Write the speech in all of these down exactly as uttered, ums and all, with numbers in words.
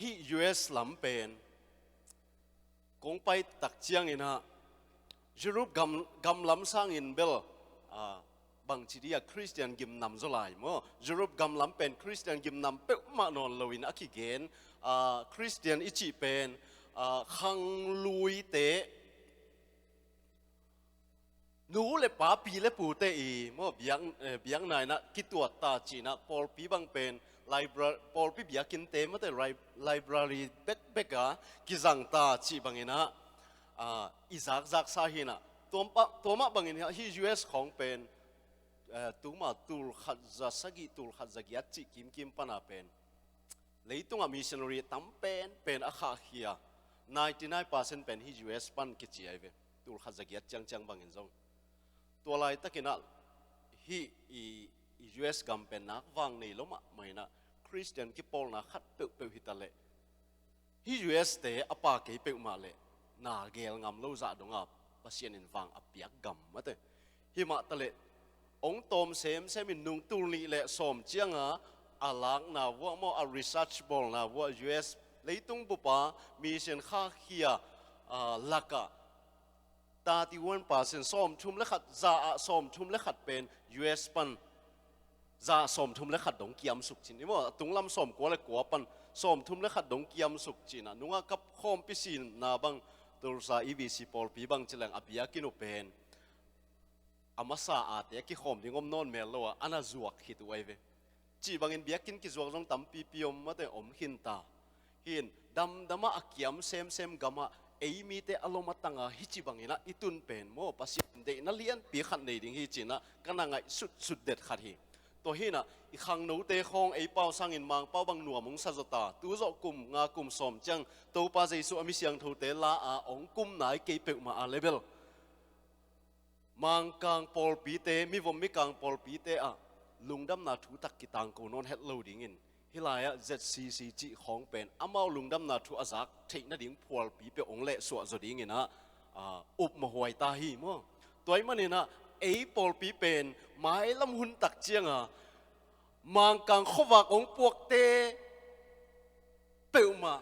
Hih U S lam pen kong pai tak ciangin ah Europe gam, gam lam sangin bel, ah, bangci dia Christian gimnam zaw lai maw? Europe gam lam pen Christian gimnam peuhmah nawn loin a kigen, ah, Christian i cih pen, ah, khangluite, nu le pa, pi le pute i maw, biak, eh, biakna in ah kituat ta ci-in ah pawlpi bang pen libra-, pawlpi biakinnte mate li-, library bekbek ah kizang ta cih bangin ah, ah, i zakzaksa hi-in ah, tua mah, tua mah bangin ah hih U S khawng pen, eh, tuma tul khat za sagih, tul khat za giat cih kimkim pan a pen leitungah missionary tam penpen a khahkhia ninety nine percent pen hih U S pan kici ahi ve. Tul khat za giat ciangciang bangin zong. Tua laitakin ah hih i, i U S gam pen nak vang nei lo mahmah in ah Christian kipawlna khat peuhpeuh hi ta leh, hih U S te a pha kei peuhmah leh na gel ngam lo zah dong a Pasian in vang a piak gam mate. Hi mah ta leh, hong tawm semsem in nung tul nih le sawm ciang a, a lakna vuah maw, a research bawlna vuah U S leitung bup a mission khahkhia, ah, lakah thirty one percent, sawmthum le khat, za ah sawmthum le khat pen U S pan za ah sawmthum le khat dong kiamsuk ci-in i maw, a tunglam sawmkua le kua pan sawmthum le khat dong kiamsuk ci-in ah, nungah kap khawmpi sihna bang, Tulsa E B C pawlpi bang ci leng a biakinn uh pen a masa a te a kikhawm ding om nawn mel lo a, a na zuak khit uh ahi ve. Cih bangin biakinn kizuak zong tampipi om mate, om khin ta. Hi-in damdam ah a kiam semsem gamah ei mite a lom a tang a, hih ci bangin ah i tun pen maw, Pasian deihna lianpi khat nei ding hi ci-in ah ka na ngaihsutsut det khat hi. Tua hi-in ah i khangnote khawng ei pau sangin Mangpau bang nuam hong sa zaw ta, tu zawh kum nga kum sawm ciang Topa Jesu a mi siangthote la a hong kum nai kei peuhmah a leh bel Mangkang pawlpite, mivom mikang pawlpite ah lungdamna thu tak kitangko nawn het lo dingin, hih lai-ah Z C C cih khawng pen amau lungdamna thu a zak theih nading phualpi peuh hong lehsuah zaw dingin ah, ah, upmawh huai ta hi maw. Tua ahih manin ah ei pawlpi pen mailam hun tak ciang a Mangkang khuavak hong puakte peuhmah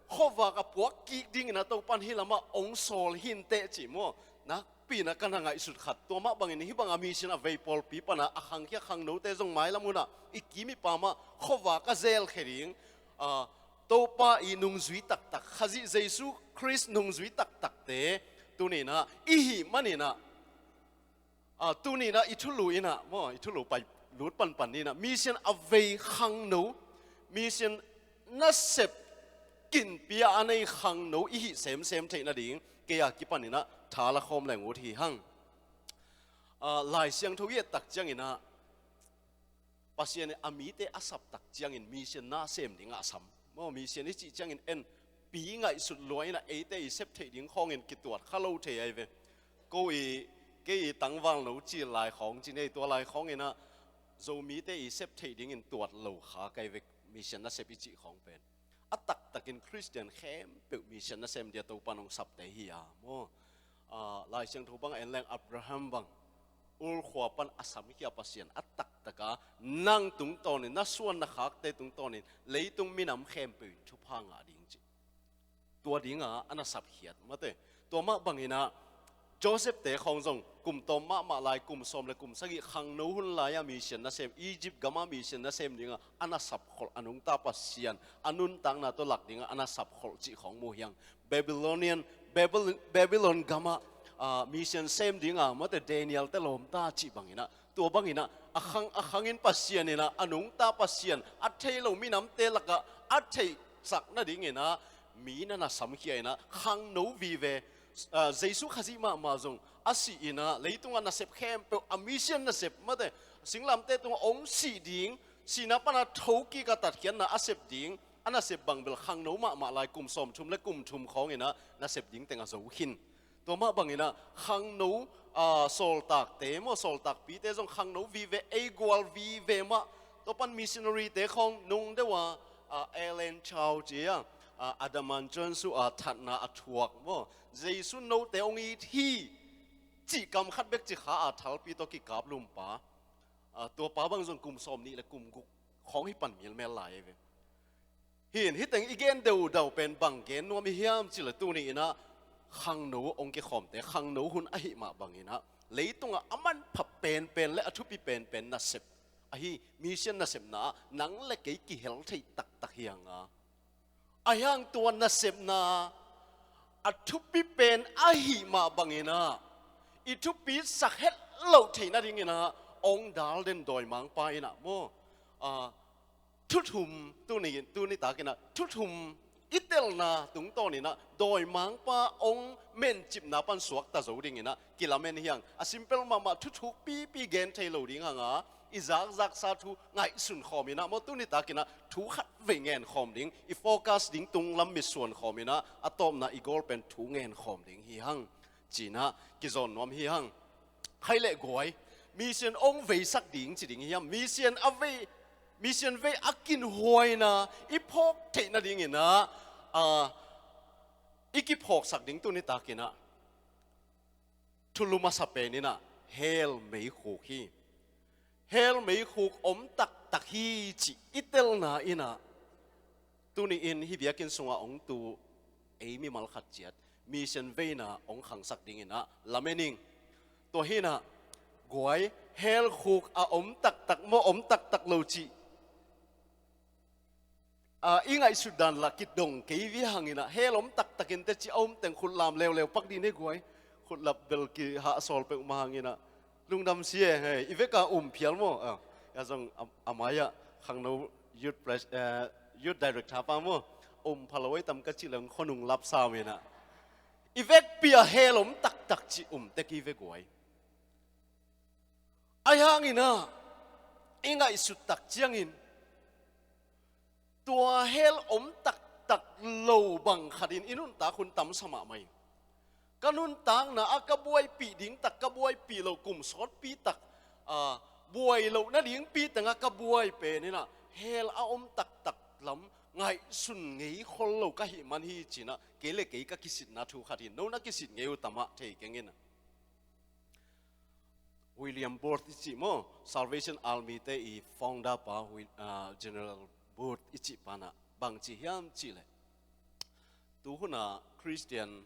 khuavak a puak kik dingin ah Topan hih lamah hong sawl hi inteh cih maw, nakpi-in ah ka na ngaihsut khat. Tua mah bangin hih bang a mission a vei pawlpi pan a a khangkhia khangnote zong mailam hun ah i kim i pam ah khuavak a zelkhia ding, ah, Topa i nungzui taktak, Khazih Jesu Khrist nungzui taktakte tuni-in ah i hih manin ah, ah, tuni-in ah i thulu in ah maw, i thulu pai lut panpan ni-in ah mission a vei khangno, mission nasep kinpi a a nei khangno i hih semsem theih nading kei a kipanin ah tha la khawm leng ut hi hang. Ah, Lai Siangtho i et tak ciangin ah Pasian in a mite a sap tak ciangin mission na sem dingah a sam. Maw, mission i cih ciangin en, pi ngaihsut lua in ah eite i sep theih ding khawngin kituat kha lo thei ahi ve. Ko i, kei i tangvalno cil lai khawng ci nei, tua lai khawngin ah Zomite i sep theih dingin tuat lo kha ka hi ve, mission nasep i cih khawng pen. A taktakin Khristian khempeuh mission nasem dia Topan hong sapte hi a maw. Ah, Lai Siangtho bang en leng Abraham bang Ur khua pan a samkhia Pasian a taktaka nang tungtawnin, na suan na khakte tungtawnin leitung minam khempeuh in thupha ngah ding ci. Tua dinga a na sapkhiat mate. Tua mah bangin ah Joseph te khawng zong kum tawm mahmah lai, kum sawm le kum sagih khangno hun lai-ah mission nasem, Egypt gamah mission nasem dinga a na sapkholh a nungta Pasian a nuntakna tawh lak dinga a na sapkholh cih khawng mu hiang. Babylonian, Babylon, Babylon gamah, ah, mission sem dinga mate, Daniel te lawmta cih bangin ah, tua bangin ah a khang a khangin Pasian in ah a nungta Pasian a thei lo minamte lakah a theihsak nadingin ah mi na na samkhia in ah khangno vive, ah, Jesu Khazih mahmah zong a sih in ah leitungah nasep khempeuh, a mission nasep mate, singlamteh tungah hong sih ding, sihna pana thokik a tatkhiatna a sep ding a nasep bang bel khangno mahmah lai, kum sawmthum le kum thum khawngin ah nasep ding teng a zo khin. Tua mah bangin ah khangno, ah, sawltakte maw, sawltakpite zong khangno vive, ei gual vive mah. Tua pan missionary te khawng nung deuh a, ah, Ellen Chau ci a, ah, Adaman Jones uh a thatna a thuak maw, Jesu note hong it hi cih kam khat bek ci kha a thalpi tawh kikaplum pa. Ah, tua pa bang zong kum sawmnih le kum guk khawng hi pan milmel lai ve. Hin, hih teng i gen deudau pen bang gen nuam i hiam cih leh tuni in ah khangno hong kikhawmte, khangno hun ahih mah bangin ah leitungah a manpha penpen le a thupi penpen nasep ahi, mission nasepna ah nang le kei kihel thei taktak hi hang a, ahi hang tua nasepna a thupi pen ahih mah bangin ah i thupi sak het loh theih nadingin ah hong dal den dawimangpa in ah maw, a, thuthum, tuni, tuni takin ah thuthum i telna tungtawnin ah dawimangpa hong mencipna pan suakta zo dingin ah kilamen hi hang. A simple mahmah, thuthuk pipi gen thei lo ding hang a, i zakzaksa thu ngaihsun khawmin ah maw, tuni takin ah thu khat vei ngen khawm ding, i focus ding tunglam mitsuan khawmin ah a tawpna i goal pen thu ngen khawm ding hi hang, ci-in ah kizawn nuam hi hang. Khaih leh guai, mission hong veisak ding ci ding hiam? Mission a vei, mission vei a kinhuaina i phawk theih nadingin ah, a, i kiphawksak ding tuni takin ah thulu masa pen in ah hell meikhuk hi. Hell meikhuk om taktak hi cih i telna in ah, tuni in hih biakinn sungah hong tu ei mimal khat ciat mission veina hong khangsak dingin ah lamen ing. Tua hi in ah guai, hell khuk a om taktak maw, om taktak lo cih, a, i ngaihsut dan lah kidong kei vive hangin ah, hell om taktakin teci a om teng khut lam leuleu pak dih ni guai. Khut lap bel kihahsawl peuhmah hangin ah lungdam si e, hei, i veka um phial maw? A, a zong a, a mai-ah khangno youth pres-, eh, youth director pa maw, um pha lo ei tam ka cih leng khonung lap sam in ah, i vekpi-ah hell om taktak cih um tek hi ve guai. Ahi hangin ah i ngaihsut tak ciangin tua hell om taktak lo bang khatin i nuntak hun tamsa mahmah hi. Ka nuntakna ah ka buaipih ding tak, ka buaipih lo kum sawtpi tak, a, buai loh nadingpi tengah ka buai pen in ah hell a om taktak lam ngaihsun ngei khol lo ka hih man hi ci-in ah kei le kei ka kisitna thu khat hi. No na kisit ngei uh tam ah thei keng in ah. William Booth i cih maw, Salvation Army te i founder pa, Wil-, ah, General Booth i cih pa in ah bang ci hiam cih leh, tu hun ah Christian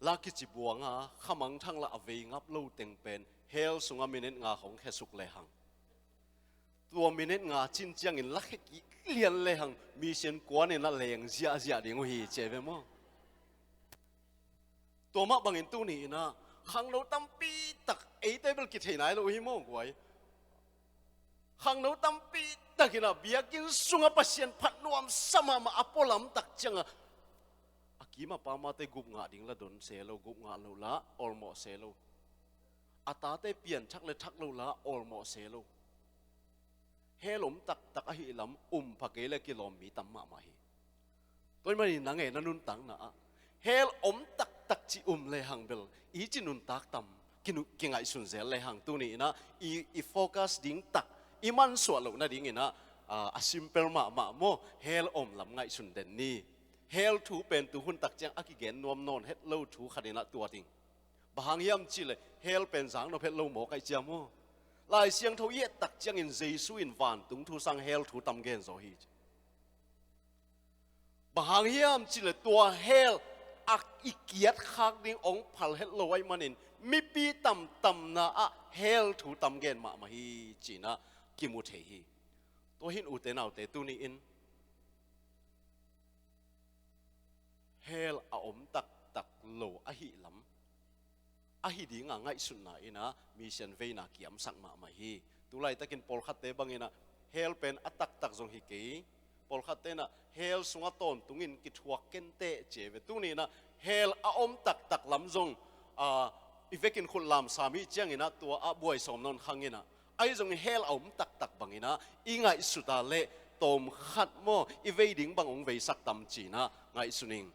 la kici buang a khamangthang lah a vei ngap lo teng pen hell sungah minute nga hong khesuk lehang, tua minute nga cin ciangin la khe kik lian lehang mission kuan in ah leng ziahziah ding uh hi ci ve maw. Tua mah bangin tuni in ah khangno tampi tak, eite bel kithei nai lo hi maw guai. Khangno tampi tak in ah biakinn sungah Pasian phat nuamsa mahmah a pualam tak ciangah a kim a pamate gup ngah ding lah don se lo, gup ngah loh lah awlmawh se lo. A tate pianthak le thak loh lah awlmawh se lo. Hell om taktak ahih lam um pha kei le kilawm mi tam mahmah hi. Tua ahih manin nang e na nuntakna ah hell om taktak cih um lehang bel i ci nuntak tam kinu-, kingaihsun zel lehang tuni in ah i, i focus ding tak i mansuah loh nadingin ah, a, a simple mahmah maw, hell om lam ngaihsun den ni. Hell thu pen tu hun tak ciang a kigen nuam nawn het lo thu khat in ah tuat ing. Bang hang hiam cih leh hell pen zak nop het lo mawk ahih ciang maw. Lai Siangtho i et tak ciangin Jesu in vantung thu sang hell thu tam gen zaw hi. Bang hang hiam cih leh tua hell a i kiat khak ding hong phal het lo ahih manin mipi tamtamna ah hell thu tam gen mahmah hi ci-in ah kimu thei hi. Tua hi in ute naute, tuni in hell a om taktak lo ahih lam, ahi dinga ngaihsutna in ah mission veina kiamsak mahmah hi. Tulaitakin pawlkhatte bangin ah hell pen a taktak zong hi kei. Pawlkhatte in ah hell sungah tawntungin kithuak kenteh ci ve. Tuni in ah hell a om taktak lam zong, a, i vekin khut lam sam hi ciangin ah tua ah buai sawm nawn khang in ah, ahi zongin hell a om taktak bangin ah i ngaihsut a leh tawm khat maw, i vei ding bang hong veisak tam ci-in ah ngaihsun ing.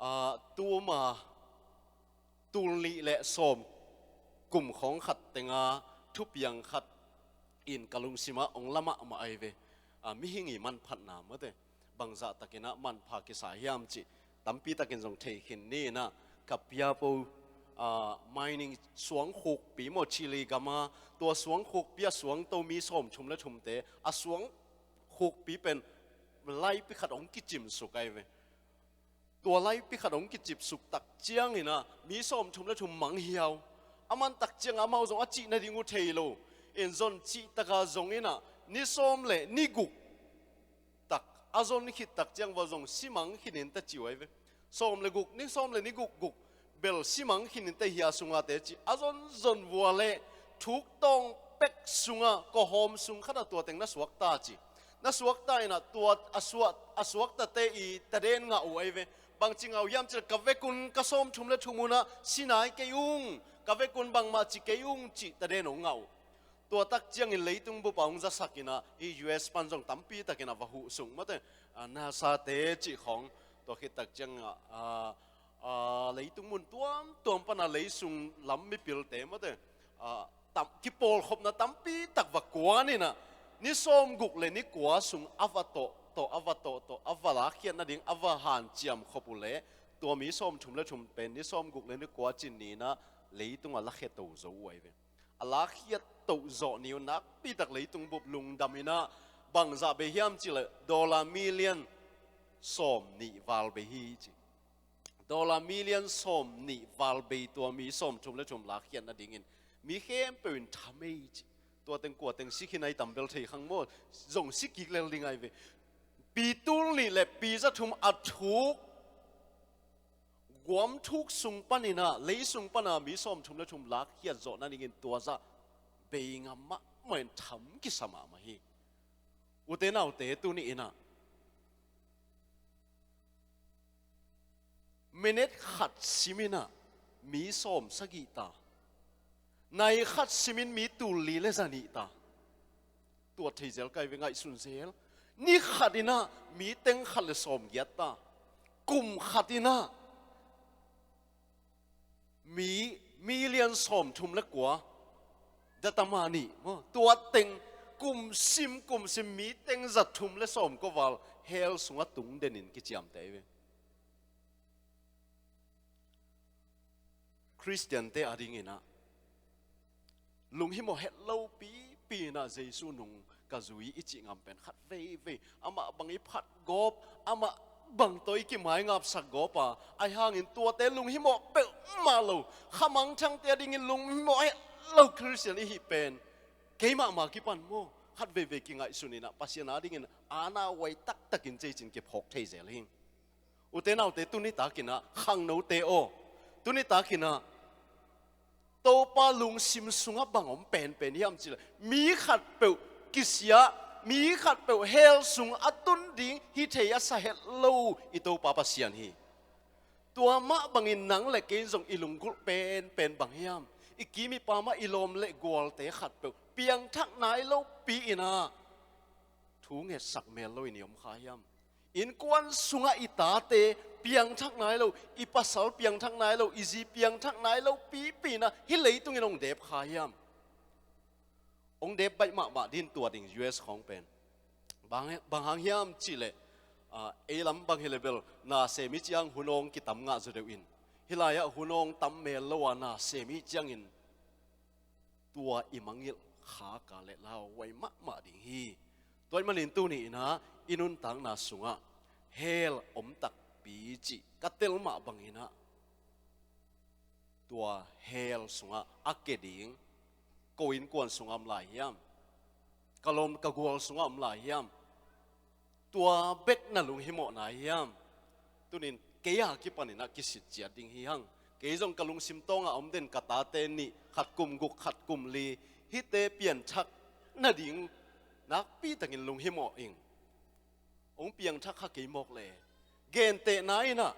A, tuma tul nih le sawm kum khawng khat tenga thupiang khat in ka lungsimah hong la mahmah ahi ve. A, mihing i manphatna mawte, bangzah takin ah manpha kisa hiam cih tampi takin zong thei khin ni in ah, ka piapo, a, mining suangkhukpi maw, Chile gama, tua suangkhukpi a suangto mi sawmthum le thumte, a suangkhukpi pen laipi khat hong kicimsuk ahi ve. Tua laipi khat hong kicipsuk tak ciangin ah mi sawmthum le thum manghiau. A man tak ciangin amau zong a cih nading uh thei lo. In zon cih taka zongin ah ni sawm le ni guk tak a zon khit tak ciang va zong si mang khit in ta ci uh ahi ve. Sawm le guk, ni sawm le ni guk guk bel si mang khit in ta hi a sungah te ci. A zon zon vua le thuk tawng pek sungah kawhawm sung khatah tua teng na suakta ci. Na suakta in ah tua a suak, a suaktate i taden ngah uh ahi ve. Bangci ngah uh hiam cih leh ka vekun ka sawmthum le thum un ah si nai kei ung, ka vekun bangmah ci kei ung cih taden hong ngah uh. Tua tak ciangin leitung bup ah hong zasak in ah, hih U S pan zong tampi takin ah va huh sung mawte, ah, NASA te cih khawng. Tua khit tak ciangin ah, ah, ah, leitung mun tuamtuam pan ah leisung lam mipilte mawte, ah, tam, kipawlkhopna tampi tak va kuan in ah, ni sawmguk le ni kua sung a va tawh tawh, a va tawh tawh, a va lakkhiat nading a va hanciam khop uh leh, tua mi sawmthum le thum pen ni sawmguk le ni kua cin ni in ah leitung ah lakhia to zo uh ahi ve. A lakkhiat toh zawh ni uh nakpi tak leitung bup lungdam in ah, bangzah bei hiam cih leh dollar million sawmnih val bei hi ci. Dollar million sawmnih val bei tua mi sawmthum le thum lakkhiat nadingin mi khempeuh in tham ei ci. Tua teng kua teng si khin ahi tam bel thei khang maw, zong si kik lel ding ahi ve. Pi tul nih le pi za thum a thuk guam thuk sung pan in ah, leisung pan ah mi sawmthum le thum lakkhiat zawh nadingin tua zah bei ngam mahmah in tham kisa mahmah hi. Ute naute, tuni in ah minute khat sim in ah mi sawmsagih ta. Nai khat simin mi tul li le za nih ta. Tua thei zel ka hi ve, ngaihsun zel. Ni khat in ah mi teng khat le sawmgiat ta. Kum khat in ah mi million sawmthum le kua, datama nih maw, tua teng kum sim kum sim mi teng za thum le sawmkua val hell sungah tung den in kiciamteh hi ve. Khristiante adingin ah lunghimawh het lo pipi in ah Jesu nung ka zui i cih ngam pen khat veivei, amah bang i phat gawp, amah bang tawh i kimaingapsak gawp a, ahi hangin tuate lunghimawh peuhmah lo, khamangthangte adingin lunghimawh het lo Khristian i hih pen kei mahmah kipan maw, khat veivei kingaihsun in ah Pasian adingin aana huai taktakin ceicin kiphawk thei zel hi. Ute naute, tuni takin ah khangnote aw, tuni takin ah Topa lungsim sungah bang om penpen hiam cih leh mi khatpeuh kisia, mi khatpeuh hell sung a tun ding hi thei a sa het lo i Topa Pasian hi. Tua mah bangin nang le kei zong i lunggulh penpen bang hiam? I kim i pam ah i lawm le gualte khatpeuh piangthak nai lopi in ah thu ngetsak mel lo in i om kha hiam? Innkuan sungah i tate piangthak nai lo, i pasal piangthak nai lo, i zi piangthak nai lo pipi in ah hih leitungin hong dep kha hiam? Hong dep baih mahmah ding tua ding U S khawng pen. Bang, bang hang hiam cih leh, ah, ei lam bang hi leh bel na sem i ciang hun awng kitam ngah zaw deuh in, hih lai-ah hun awng tam mel lo a na sem i ciangin tua i mangngilh khak a leh lauhuai mahmah ding hi. Tua ahih manin tuni in ah i nuntakna sungah hell om takpi cih ka tel mah bangin ah tua hell sungah a ke ding ko innkuan sungah om lai hiam? Ka lawm ka gual sungah om lai hiam? Tua bek na lunghimawh nai hiam? Tunin kei a kipanin ah kisit ciat ding hi hang. Kei zong ka lungsim tawngah om den ka tate nih, khat kum guk, khat kum li, hihte pianthak nading nakpi takin lunghimawh ing. Hong piangthak kha kei mawk le. Gentehna in ah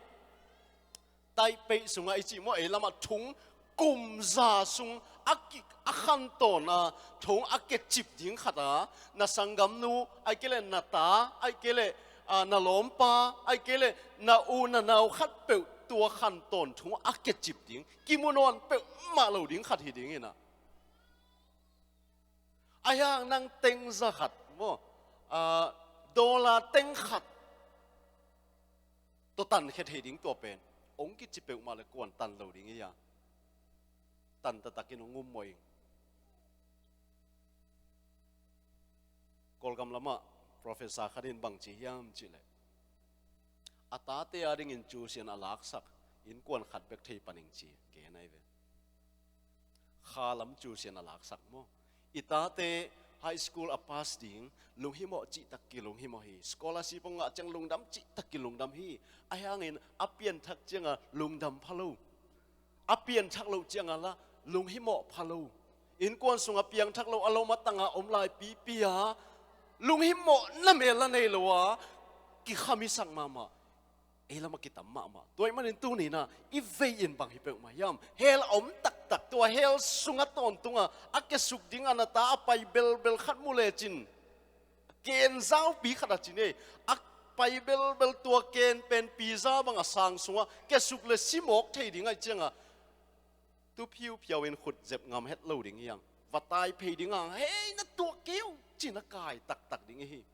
Taipei sungah i cih maw, ei lamah thong kum za sung a ki, a khantawn a thong a kecip ding khat a, na sanggamnu, ahih kei leh na ta, ahih kei leh, ah, na lawmpa, ahih kei leh na u na nau khatpeuh tua khantawn thong a kecip ding, kimu nawn peuhmah lo ding khat hi ding in ah. Ahi hang nang teng za khat maw, ah, dollar teng khat tawh tankhia thei ding tua pen hong kici peuhmah le kuan tan lo ding hi a, tan taktakin hong um mawh ing. Kawlgam lamah Professor khat in bang ci hiam cih leh, a tate a dingin tuition a laksak innkuan khat bek thei pan ing ci gen ahi ve. Kha lam tuition a laksak maw? I tate high school a pass ding lunghimawh cihtak kilunghimawh hi. Scholarship hong ngah ciang lungdam cihtak kilungdam hi. Ahi hangin a pianthak cianga lungdam pha lo, a pianthak loh cianga lah lunghimawh pha lo. Innkuan sungah piangthak lo, a lom a tangah om lai pipi a lunghimawh na mel a nei lo a kikhamisak mahmah. Ei lamah kitam mahmah. Tua ahih manin tuni-in ah i vei in bang hi peuhmah hiam? Hell a om taktak, tua hell sungah tawntungah a kiasuk dingah na ta a pai belbel khat mu lecin, ken zaupi khat a ci ni, a pai belbel tua ken pen pizza bang a sang sungah kiasuk le si mawk thei ding ahih ciangah, tu phiuphiau in khut zep ngam het lo ding hi hang. Va tai phei ding hang, hei na tuak kei uh, ci-in a kai taktak ding hi.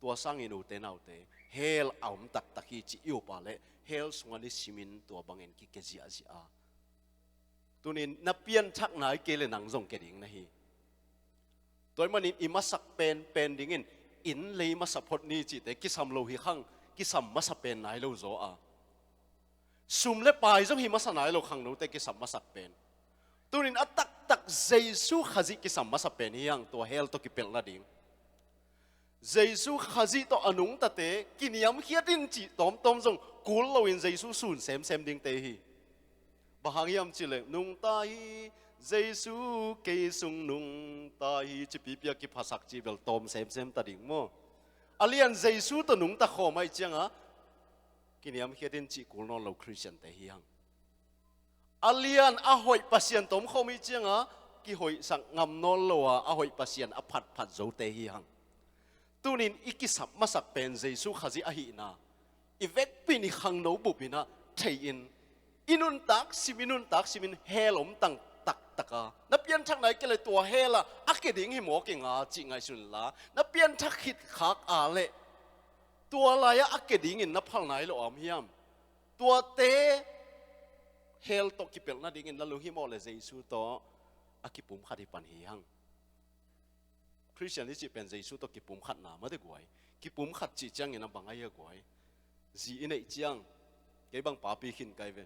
Tua sangin ute naute, hell a om taktak hi cih i up a leh hell sungah nisimin tua bangin kikhe ziahziah a, tuni-in na pianthak nai kei leh nang zong kia ding na hi. Tua ahih manin i masak penpen dingin inn lei masa phot ni cihte kisam lo hi hang, kisam masa pen nai lo zaw a, sum le pai zong hi masa nai lo khangnote kisam masak pen. Tuni-in a taktak Jesu Khazih kisam masa pen hi hang, tua hell tawh kipelh nading. Jesu Khazih tawh a nungtate kiniamkhiat in cih tawmtawm zong kul loin Jesu sun semsem dingte hi. Bang hang hiam cih leh nungta hi, Jesu kei sung nungta hi, ci pipi a kiphasak cih bel tawm semsem ta ding maw? A lian Jesu tawh nungta khawm ahih ciangah kiniamkhiat in cih kul nawn lo Khristiante hi hang. A lian a hoih Pasian tawh om khawm ahih ciangah kihoihsak ngam nawn lo a, a hoih Pasian a phatphat zote hi hang. Tuni-in i kisam masak pen Jesu Khazih ahihna i vekpi in i khangno bup in ah thei-in, i nuntak sim, i nuntak simin hell om tang taktak a, na pianthak nai kei leh tua hell ah a kia ding hi mawk ing a cih ngaihsun inla, na pianthak khit khak a leh tua lai-ah a kia dingin na phal nai lo a om hiam? Tuate hell tawh kipelh nadingin na lunghimawh leh Jesu tawh a kipumkhat hi pan hi hang. Khristian i cih pen Jesu tawh kipumkhatna mate guai. Kipumkhat cih ciangin a bang ahi a guai? Zi i neih ciang, kei bang papi khin ka hi ve.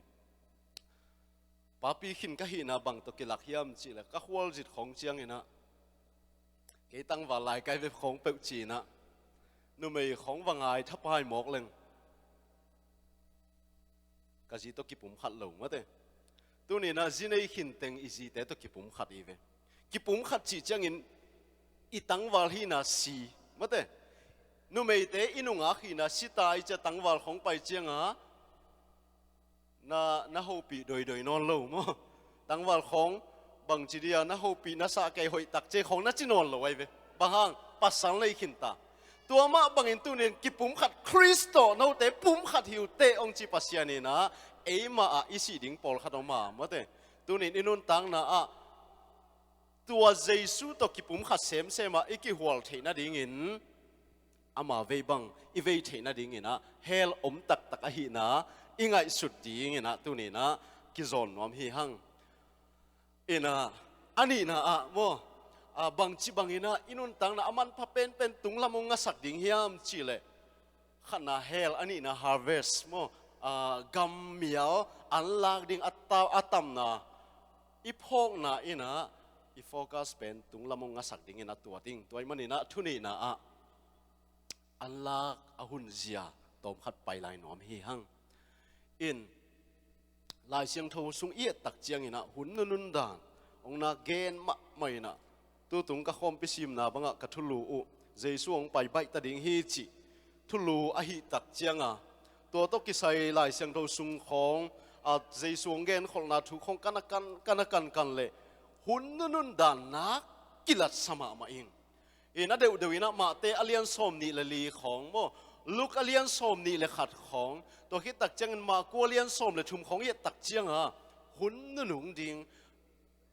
Papi khin ka hihna bang tawh kilak hiam cih leh ka khualzin khawng ciangin ah, kei tangval lai ka hi ve khawng peuh ci-in ah, numei khawng va ngai thapai mawk leng ka zi tawh kipumkhat lo mate. Tuni-in ah zi nei khin teng i zite tawh kipumkhat i ve. Kipumkhat cih ciangin i tangval hihna si mate. Numeite i nungak hihna si ta ahih ciang tangval khawng pai ciangah na, na hopih doidoi nawn lo maw? Tangval khawng bangci dia na hopih na sah kei hoih tak ci khawng na ci nawn lo ahi ve. Bang hang? Pasal nei khin ta. Tua mah bangin tuni-in kipumkhat, Khrist tawh note pumkhat hi uh teh hong ci Pasian in ah, eimah ah i sih ding pawlkhat om a mate. Tuni-in i nuntakna ah tua Jesu tawh kipumkhat semsem ah i kihual theih nadingin ama vei bang i vei theih nadingin ah hell om taktak ahihna i ngaihsut dingin ah tuni-in ah kizawn nuam hi hang. In ah a nihna ah maw, a bangci bangin ah i nuntakna a manpha penpen tunglam hong ngasak ding hiam cih leh, khatna hell, a nihna harvest maw, a gammial an lak ding a ta, a tamna i phawkna in ah i focus pen tunglam hong ngasak dingin a tua ding. Tua ahih manin ah thunihna ah an lak a hunzia tawmkhat pai lai nuam hi hang. In Lai Siangtho sung i et tak ciangin ah hun nunun dan hong na gen mahmah in ah, tutung ka khawmpi simna bangah ka thulu uh Jesu hong pai baih ta ding hi cih thulu ahih tak cianga, tua tawh kisai Lai Siangtho sung khawng, a, Jesu hong genkholhna thu khawng ka na kan, ka na kankan leh hun nunun dan nak kilatsa mahmah ing. In a deuhdeuh in ah Mate a lian sawm nih le li khawng maw, Luke a lian sawm nih le khat khawng, tua khit tak ciangin Marku a lian sawm le thum khawng i et tak cianga hun nunung ding,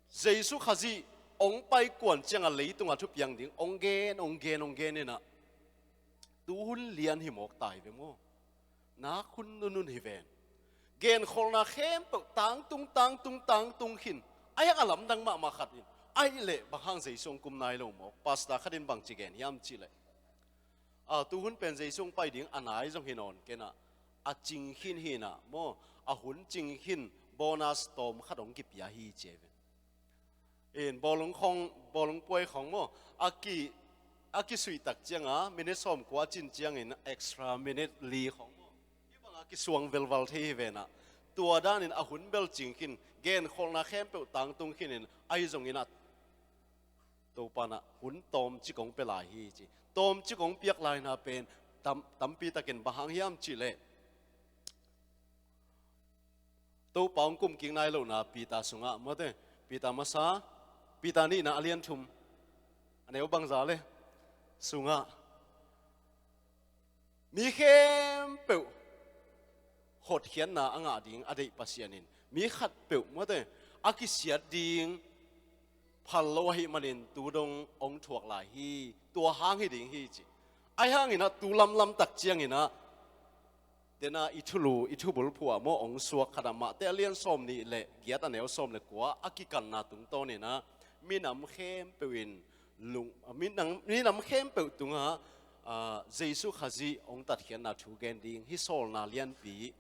Jesu Khazih hong pai kuan cianga leitunga thupiang ding hong gen, hong gen, hong gen in ah, tu hun lian hi mawk ta hi ve maw? Nak hun nunun hi ven. Genkholhna khempeuh tangtung, tangtung, tangtung khin. Ahi hang a lamdang mahmah khat in, ahih leh bang hang Jesu hong kum nai lo mawk? Pastor khat in bangci gen hiam cih leh, a, tu hun pen Jesu hong pai ding a nai zong hi nawn kei inah, a cing khin hi inah maw, a hun cing khin bonus tawm khat hong kipia hi ci ve. In bawlung khong, bawlung puai khong maw, a ki, a kisuih tak cianga minute sawmkua a cin ciangin extra minute li khong maw, hih banga kisuang velval thei hi ve inah, tua danin a hun bel cing khin, genkholhna khempeuh tangtung khinin, ahi zongin ah Topa inah hun tawmcik hong pia lai hi ci. Tawmcik hong piak laina pen tam, tampi takin bang hang hiam cihleh, Topa hong kumkik nai lohna Peter sungah, mate, Peter masa, Peter nihna a lian thum, a neu bangza le sungah, mi khempeuh hotkhiatna a ngah ding a deih Pasian in mi khatpeuh, mate, a kisiat ding phal lo ahih manin tu dong hong thuak lai hi, tua hang hi ding hi ci. Ahi hangin ah tu lamlam tak ciangin ah, dena i thulu, i thubulphuh ah maw hong suak khat ah, Mate a lian sawm nih le giat a neu sawm le kua a kikanna tungtawn in ah, minam khempeuh in lung, minam, minam khempeuh tungah, ah, Jesu Khazih hong tatkhiatna thu gen ding hi sawlna lianpi.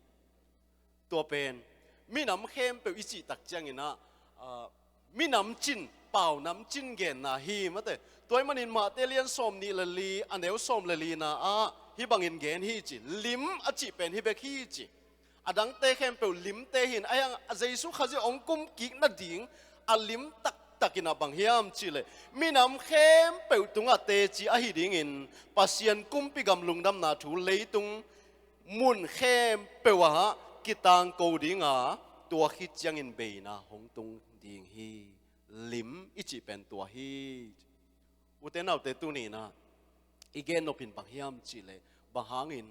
Tua pen minam khempeuh i cih tak ciangin ah, ah, minam cin, pau nam cin genna hi, mate. Tua ahih manin Mate lian sawm nih le li, a neu sawm le lina ah hih bangin gen hi ci. Lim a cih pen hih bek hi ci. A dangte khempeuh limte hi in, ahi hang a Jesu Khazih hong kumkik nading a lim taktakin ah bang hiam cihleh, minam khempeuh tungah teci ahi dingin Pasian kumpi gam lungdamna thu leitung mun khempeuh ah kitangko dinga, tua khit ciangin beina hong tung ding hi. Lim i cih pen tua hi. Ute naute, tuni in ah i gen nopin bang hiam cihleh, bang hangin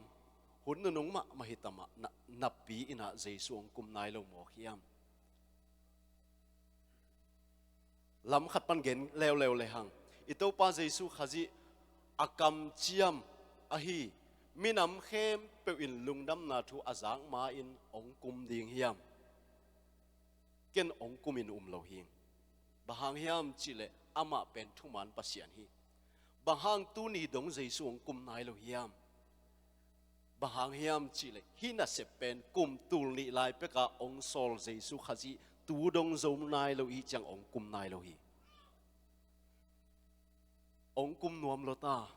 hun nunung mahmah hi tam ah na, napi in ah Jesu hong kum nai lo mawk hiam? Lam khat pan gen leuleu le hang, i Topa Jesu Khazih a kamciam ahi minam khempeuh in lungdamna thu a zak ma-in hong kum ding hiam? Ken hong kumin um lo hi. Bang hang hiam cihleh amah pen thuman Pasian hi. Bang hang tuni dong Jesu hong kum nai lo hiam? Bang hang hiam cihleh hih nasep pen kum tul nih lai peka hong sawl Jesu Khazih tu dong zo nai lo i hih ciang hong kum nai lo hi. Hong kum nuam lo ta,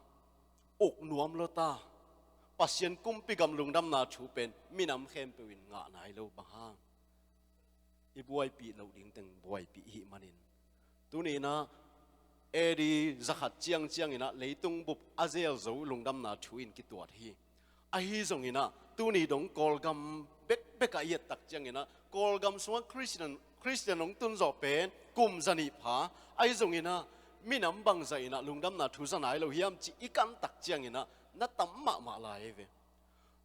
uk nuam lo ta. Pasian kumpi gam lungdamna thu pen minam khempeuh in ngah nai lo, bang hang? I buaipih loh ding teng buaipih i hih manin. Tuni in ah A D zakhat ciangciang in ah leitung bup a zel zo lungdamna thu in kituat hi. Ahi zongin ah tuni dong Kawlgam bekbek ah i et tak ciangin ah, Kawlgam sungah Khristian, Khristian hong tun zawh pen kum zanih pha. Ahi zongin ah minam bangzah in ah lungdamna thu za nai lo hiam cih i kan tak ciangin ah na tam mahmah lai ve.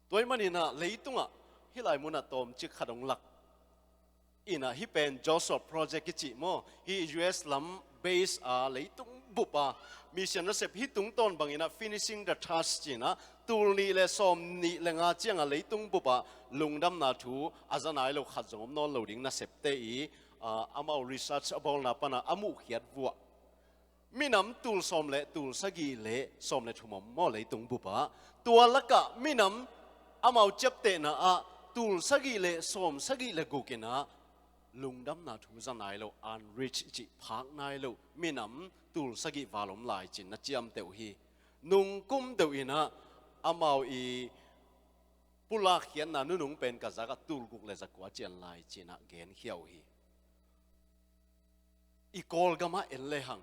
Tua ahih manin ah leitungah hih lai munah tawmcik khat hong lak in ah, hih pen Joshua Project i cih maw, hih U S lam base a leitung bup a mission nasep hih tungtawn bangin ah finishing the task ci-in ah, tul nih le sawm nih le nga ciangah leitung bup ah lungdamna thu a za nai lo khat zong om nawn lo ding nasepte i, ah, amau research a bawlna panah a muhkhiat vuah. Minam tul sawm le tul sagih le sawm le thum om maw leitung bup ah. Tua lakah minam amau ciaptehna ah tul sagih le sawm sagih le guk in ah lungdamna thu za nai lo, unreached cih, phak nai lo minam tul sagih val om lai ci-in na ciamteh uh hi. Nungkum deuh in ah amau i pulak khiatna nunung pen ka zak ah tul guk le za kua cian lai ci-in ah genkhia uh hi. I Kawlgam ah en le hang,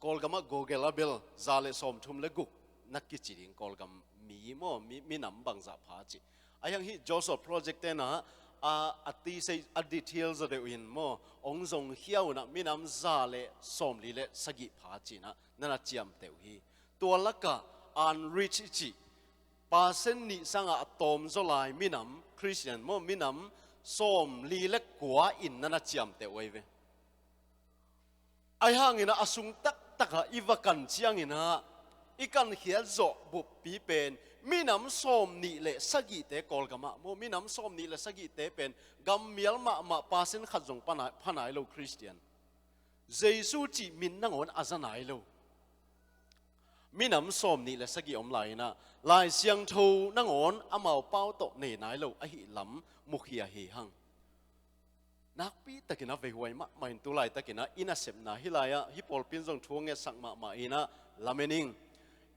Kawlgam ah Google ah bel za le sawmthum le guk na kici ding, Kawlgam mi maw, mi, minam bangzah pha cih. Ahi hang hih Joshua Project te'n ah a, a tisei, a detail zaw deuh in maw, hong zongkhia un ah minam za le sawmli le sagih pha ci-in ah na na ciamteh uh hi. Tua lakah unreached i cih, percent nih sangah a tawm zaw lai minam, Khristian maw, minam sawmli le kua in na na ciamteh uh ahi ve. Ahi hangin ah a sung taktak ah i va kan ciangin ah i kankhiat zawh buppi pen minam sawmnih le sagihte, Kawlgam ah maw, minam sawmnih le sagihte pen gammial mahmah, percent khat zong pha nai, pha nai lo Khristian. Jesu cih min nangawn a za nai lo. minam sawm nih le sagih om lai-in ah, Lai Siangtho nangawn amau pau tawh nei nai lo ahih lam mukhia hi hang. Nakpi takin a veihuai mahmah in tu laitakin ah i nasepna hih lai-ah hih pawlpi in zong thu a ngetsak mahmah in ah lamen ing.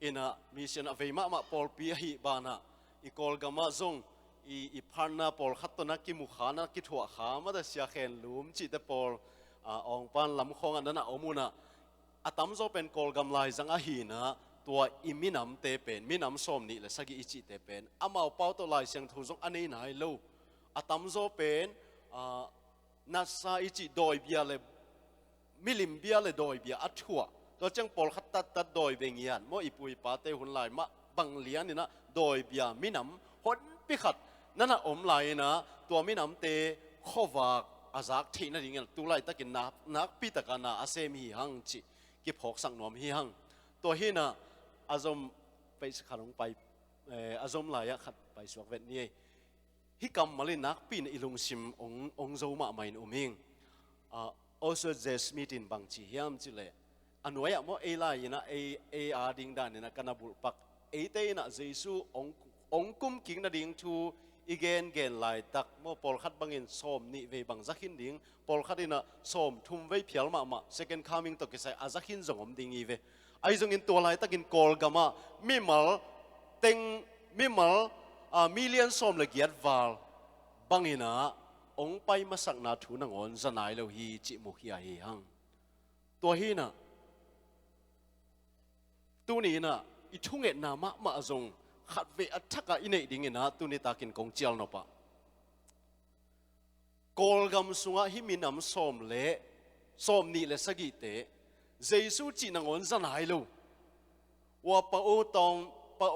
In ah mission a vei mahmah pawlpi ahih banah i Kawlgam ah zong i, i partner pawlkhat tawh na kimu kha, na kithuah kha, mate, Sia Khen Lum cihte pawl, a, Awngpan lam khawngah na na om un ah, a tamzaw pen Kawlgam laizang ahi in ah, tua i minamte pen, minam sawm nih le sagih i cihte pen amau pau tawh Lai Siangtho zong a nei nai lo. A tamzaw pen, a, natsa i cih dawibia le, milim bia le dawibia a thuah. Tua ciang pawlkhat tattat dawi bia ngiat maw, i pu i pate hun lai mah bang lian in ah dawibia minam honpi khat na na om lai-in ah, tua minamte khuavak a zak theih nadingin tu laitakin nak, nakpi takin na a sem hi hang cih kiphawksak nuam hi hang. Tua hi in ah a zom, paisa khat hong pai, eh, a zom lai-ah khat paisuak vet ni ei. Hih kammal in nakpi in i lungsim ong, ong zo mahmah in um ing. Ah, Oswald J. Smith in bang ci hiam cih leh, a nuai-ah maw, ei lai-in ah, ei, ei a ding danin ah ka na bulhpak, eite in ah Jesu ong, ong kumkik nading thu i gengen laitak maw, pawlkhat bangin sawm nih vei bang za khin ding, pawlkhat in ah sawm thum vei phial mahmah, second coming tawh kisai a za khin zong om ding hi ve. Ahi zongin tua laitakin Kawlgam ah mimal teng, mimal, a, million sawm le giat val bangin ah ong pai masakna thu nangawn za nai lo hi cih mukhia hi hang. Tua hi in ah tuni in ah i thungetna mahmah zong khatvei a thak ah i neih dingin ah tuni takin kong cial nop ah, Kawlgam sungah hih minam sawm le, sawm nih le sagihte Jesu cih nangawn za nai lo. Ua Pa Aw Tawng, Pa,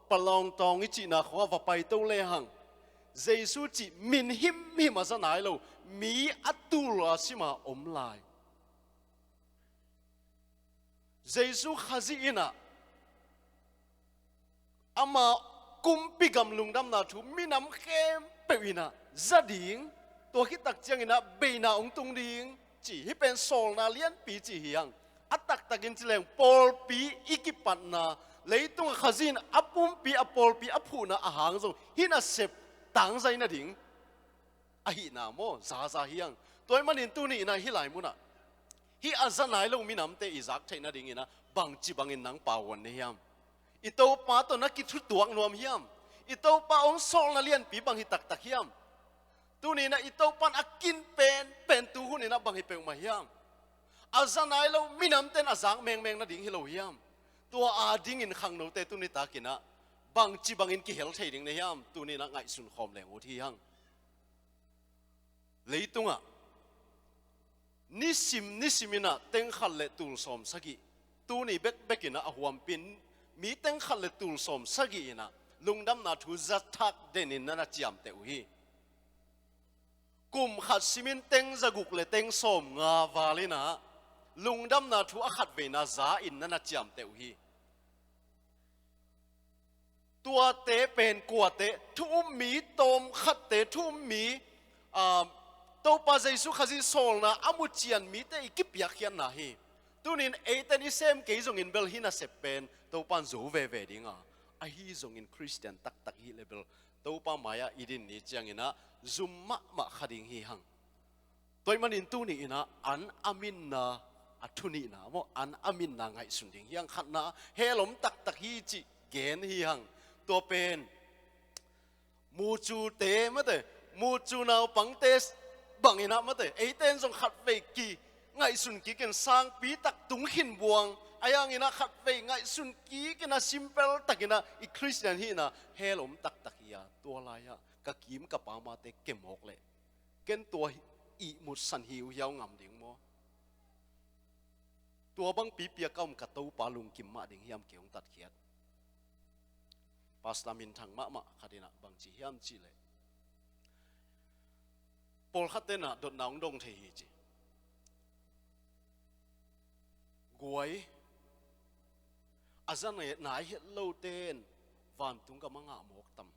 Pa Lawng Tawng i cihna khawngah va paito lehang, Jesu cih min himhim a za nai lo, mi a tul a sim a om lai. Jesu Khazih in ah ama kumpi gam lungdamna thu minam khempeuh in ah za ding, tua khit tak ciangin ah beina ong tung ding ci, hih pen sawlna lianpi ci hi hang. A taktakin ci leng pawlpi i kipatna, leitungah Khazih in a pumpi, a pawlpi a phuhna a hang zong hih nasep tangzai nading ahihna maw, zaza hi hang. Tua ahih manin tuni in ah hih lai munah hih a za nai lo minamte i zak theih nadingin ah bangci bangin nang pauhuan na hiam? I Topa tawh na kithutuak nuam hiam? I Topa ong sawlna lianpi bang hi taktak hiam? Tuni in ah i Topa in a kin penpen tu hun in ah bang hi peuhmah hiam? A za nai lo minamte in a zak mengmeng nading hi lo hiam? Tua a dingin khangnote tuni takin ah bangci bangin kihel thei ding na hiam? Tuni in ah ngaihsun khawm leng ut hi hang. Leitungah nisim nisim in ah teng khat le tul sawm sagih, tuni bekbek in ah a huampi in mi teng khat le tul sawm sagih in ah lungdamna thu za thak den in na na ciamteh uh hi. Kum khat simin teng zaguk le teng sawmnga val in ah lungdamna thu a khatveina za in na na ciamteh uh hi. Tuate pen kuate, thu um mi tawmkhatte, thu um mi, ah, Topa Jesu Khazih sawlna a mu cian mite i kipiakkhiatna hi. Tunin eiten i sem kei zongin bel hih nasep pen Topa in zo veve ding a, ahi zongin Khristian taktak i hih leh bel Topa mai-ah i din ni ciangin ah zum mahmah kha ding hi hang. Tua ahih manin tuni in ah an a minna, a thu nihna maw, an a minna ngaihsun ding hi hang. Khatna, hell om taktak hi cih gen hi hang. Tua pen mucute mate, mucu naupangte bangin ah mate, eite in zong khatvei kingaihsun kik in, sangpi tak tung khin buang, ahi hangin ah khatvei ngaihsun kik in ah simple takin ah i Khristian hihna hell om taktak hi a, tua lai-ah ka kim ka pamate kemawk leh ken tua ihmutsan hi uh hiau ngam ding maw? Tua bang pipi a ka om ka Topa lungkim mah ding hiam, kei hong tatkhiat. Pastor minthang mahmah khat in ah bang ci hiam cih leh, pawlkhatte in ah dotna hong dong thei hi ci. Guai, a za nai het lote in vantung gam a ngah mawk tam?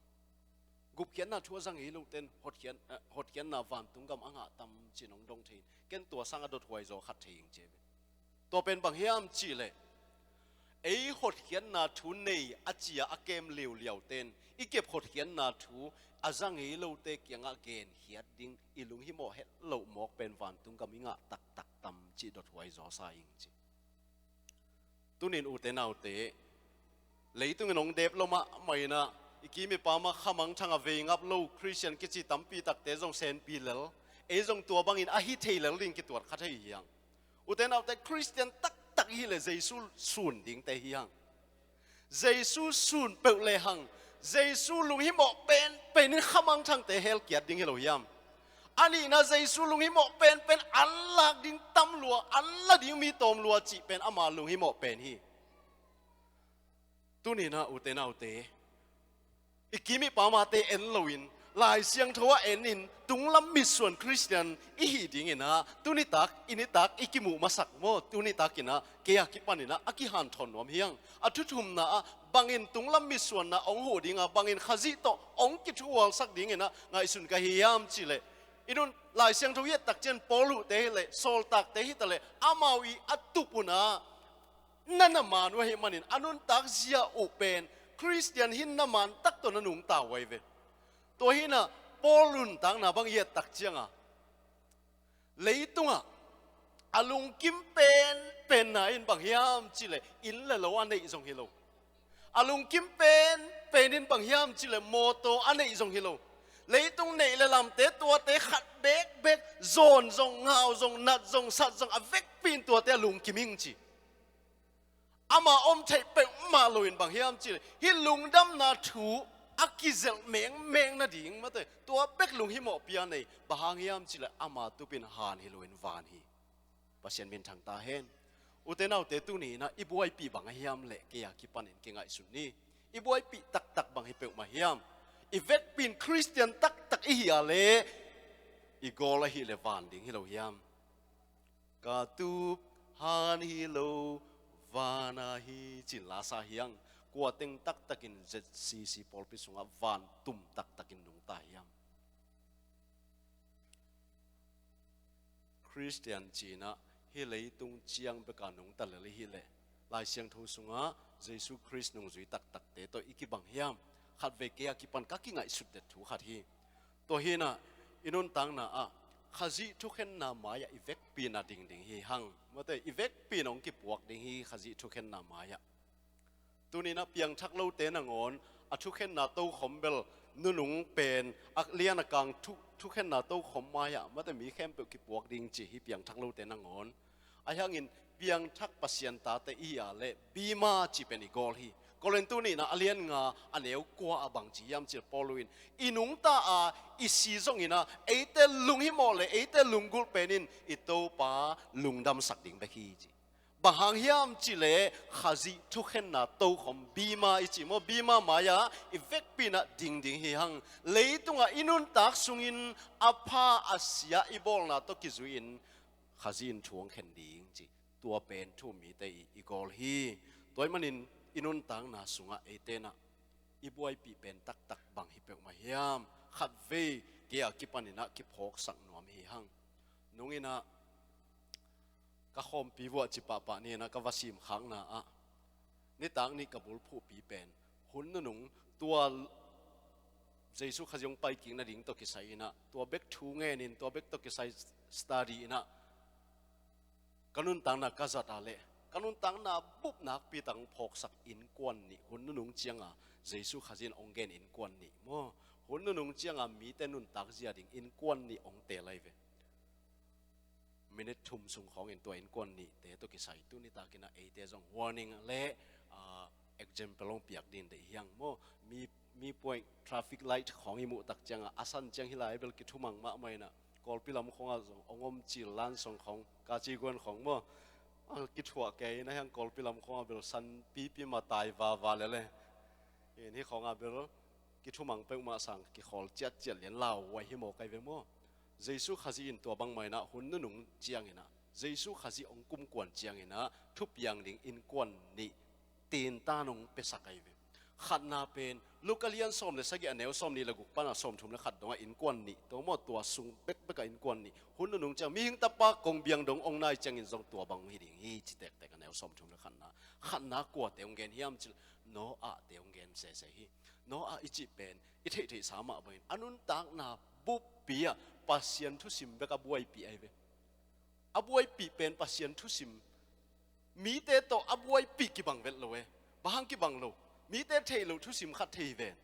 Gupkhiatna thu a za ngei lote in hotkhiat, eh, hotkhiatna vantung gam a ngah tam ci-in hong dong thei in, ken tua sang a dothuai zaw khat thei ing ci ve. Tua pen bang hiam cih leh, Ei hotkhiatna thu nei a cia a kem liauliau ten i kep hotkhiatna thu a za ngei lote kiangah genkhiat ding i lunghimawh het loh mawk pen vantung gam i ngah taktak tam cih dothuai zawsa ing ci. Tunin ute naute, leitungin hong dep lo mahmah inah i kim i pam ah khamangthang a vei ngap lo Khristian kici tampi takte zong senpi lel, ei zong tua bangin a hi thei lel ding kituat kha thei hiang. Ute naute, Khristian taktak i hih leh Jesu sun dingte hiang. Jesu sun peuh lehang Jesu lunghimawh penpen in khamangthangte helkiat ding hi lo hiam? A nihna, Jesu lunghimawh penpen an lak ding tam lua, an la ding mi tawm lua cih pen ama lunghimawh pen hi. Tuninah ute naute, i kim i pamate en loin, Lai Siangtho ah enin tunglam mitsuan Khristian i hih dinginah tunitak i nitak i kimuh masak maw? Tunitakinah kei a kipaninah a kihanthawn nuam hiang. A thuthumna ah bangin tunglam mitsuanna hong huh dinga, bangin Khazih tawh hong kithuhualsak dinginah ngaihsun ka hi hiam cihleh, i nun Lai Siangtho i et takcian Paul huhte hileh, sawltakte hitaleh, amau i a tup unah na na man uh ahih manin a nuntak zia uh pen Khristian hinna man tak tawh na nungta uh ahi ve. Tua hinah Paul nuntakna bang i et takcianga, leitungah a lungkim penpenna in bang hiam cihleh, inn le lo a neih zong hi lo. A lungkim penpen in bang hiam cihleh, mawtaw a neih zong hi lo. Leitung neih le lamte tuate khat bekbek zawn zong, ngau zong, nat zong, sat zong, a vekpi in tuate a lungkim ing ci. Ama om theih peuhmah loin bang hiam cihleh, hih lungdamna thu a kizelh mengmeng nading mate, tua bek lunghimawhpi a nei. Bang hang hiam cihleh, ama tupin han hi loin van hi. Pasian minthang ta hen. Ute naute, tuni inah i buaipih bang a hiam leh kei a kipanin kingaihsun ni. I buaipih taktak bang hi peuhmah hiam? I vekpi in Khristian taktak i hih a leh i gawl ahih leh van ding hi lo hiam? Ka tup han hi lo, vana hi, cin lasa hiang. Kua teng taktakin Z C C pawlpi sungah vantum taktakin nungta hiam? Khristian cinah hih leitung ciang beka nungta lel i hih leh, Lai Siangtho sungah Jesu Khrist nungzui taktakte tawh i kibang hiam? Khatvei kei a kipan ka kingaihsut det thu khat hi. Tua hinah i nuntakna ah Khazih thukhenna mai-ah i vekpi in a dingding hi hang. Mate, i vekpi in hong kipuak ding hi Khazih thukhenna mai-ah. Tuninah piangthak lote nangawn a thukhenna tokhom bel nunung pen a lian a kang thu, thukhenna tokhom mai-ah mate mi khempeuh kipuak ding ci hi, piangthak lote nangawn. Ahi hangin piangthak Pasian tate i hih a leh bima cih pen i gawl hi. Korintu nihna a lian nga a neu kua ah bang ci hiam cihleh, Paul in i nungta a i si zonginah eite lunghimawh le eite lunggulh penin i Topa lungdamsak ding bek hi ci. Bang hang hiam cihleh, Khazih thukhenna tokhom bima i cih maw, bima mai-ah i vekpi inah dingding hi hang. Leitungah i nuntak sungin a pha a sia i bawlna tawh kizui-in Khazih in thu hong khen ding cih, tua pen thu-um mite i, i gawl hi. Tua ahih manin i nuntakna sungah eite inah i buaipih pen taktak bang hi peuhmah hiam? Khatvei kei a kipaninah kiphawksak nuam hi hang. Nunginah ka khawmpi vuah ci pahpah ni-inah ka va simkhakna ah nitak nih ka bulphuhpi pen hun nunung tua Jesu Khazih hong paikik nading tawh kisai inah tua bek thu ngenin tua bek tawh kisai study inah ka nuntakna ka zat a leh ka nuntakna bup nakpi tak hong phawksak innkuan nih, hun nunung cianga Jesu Khazih in hong gen innkuan nih maw, hun nunung cianga mite nuntak zia ding innkuan nih hong teel ahi ve. Minute thum sung khawngin tua innkuan nihte tawh kisai tu nitakinah eite zong warning le, ah, example hong piak ding deih hiang maw? Mi, mi puai traffic light khawng i muh tak ciangah a san ciang hi lai bel kithumang mahmah inah Kawlpi lam khawngah zong hong om cil lan song khawng, Kaciguan khawng maw? Ah, kithuah kei inah hiang Kawlpi lam khawngah bel san pipi ma tai vava lele. In hih khawngah bel kithumang peuhmah sang kikhawl ciatciat lian lauhuai hi maw kai ve maw? Jesu Khazih in tua bangmah inah hun nunung cianginah Jesu Khazih hong kumkuan cianginah thupiang ding innkuan nih tintan hong piasak ahi ve. Khatna pen Luka lian sawm le sagih a neu sawm nih le guk pana sawm thum le khat dongah innkuan nih tawh maw, tua sung bekbek a innkuan nih. Hun nunung ciang mihing tapa kong biang dong ong nai ciangin zong tua bang hi ding hi ci tektek a neu sawm thum le khatna. Khatna kuate ong gen hiam cih leh Noah te ong gen sese hi. Noah i cih pen i theihtheihsa mah bangin a nuntakna buppi ah Pasian thusim bek a buaipih ahi ve. A buaipih pen Pasian thusim. Mite tawh a buaipih kibang vet lo e. Bang hang kibang lo? Mite theih loh thusim khat thei hi ven.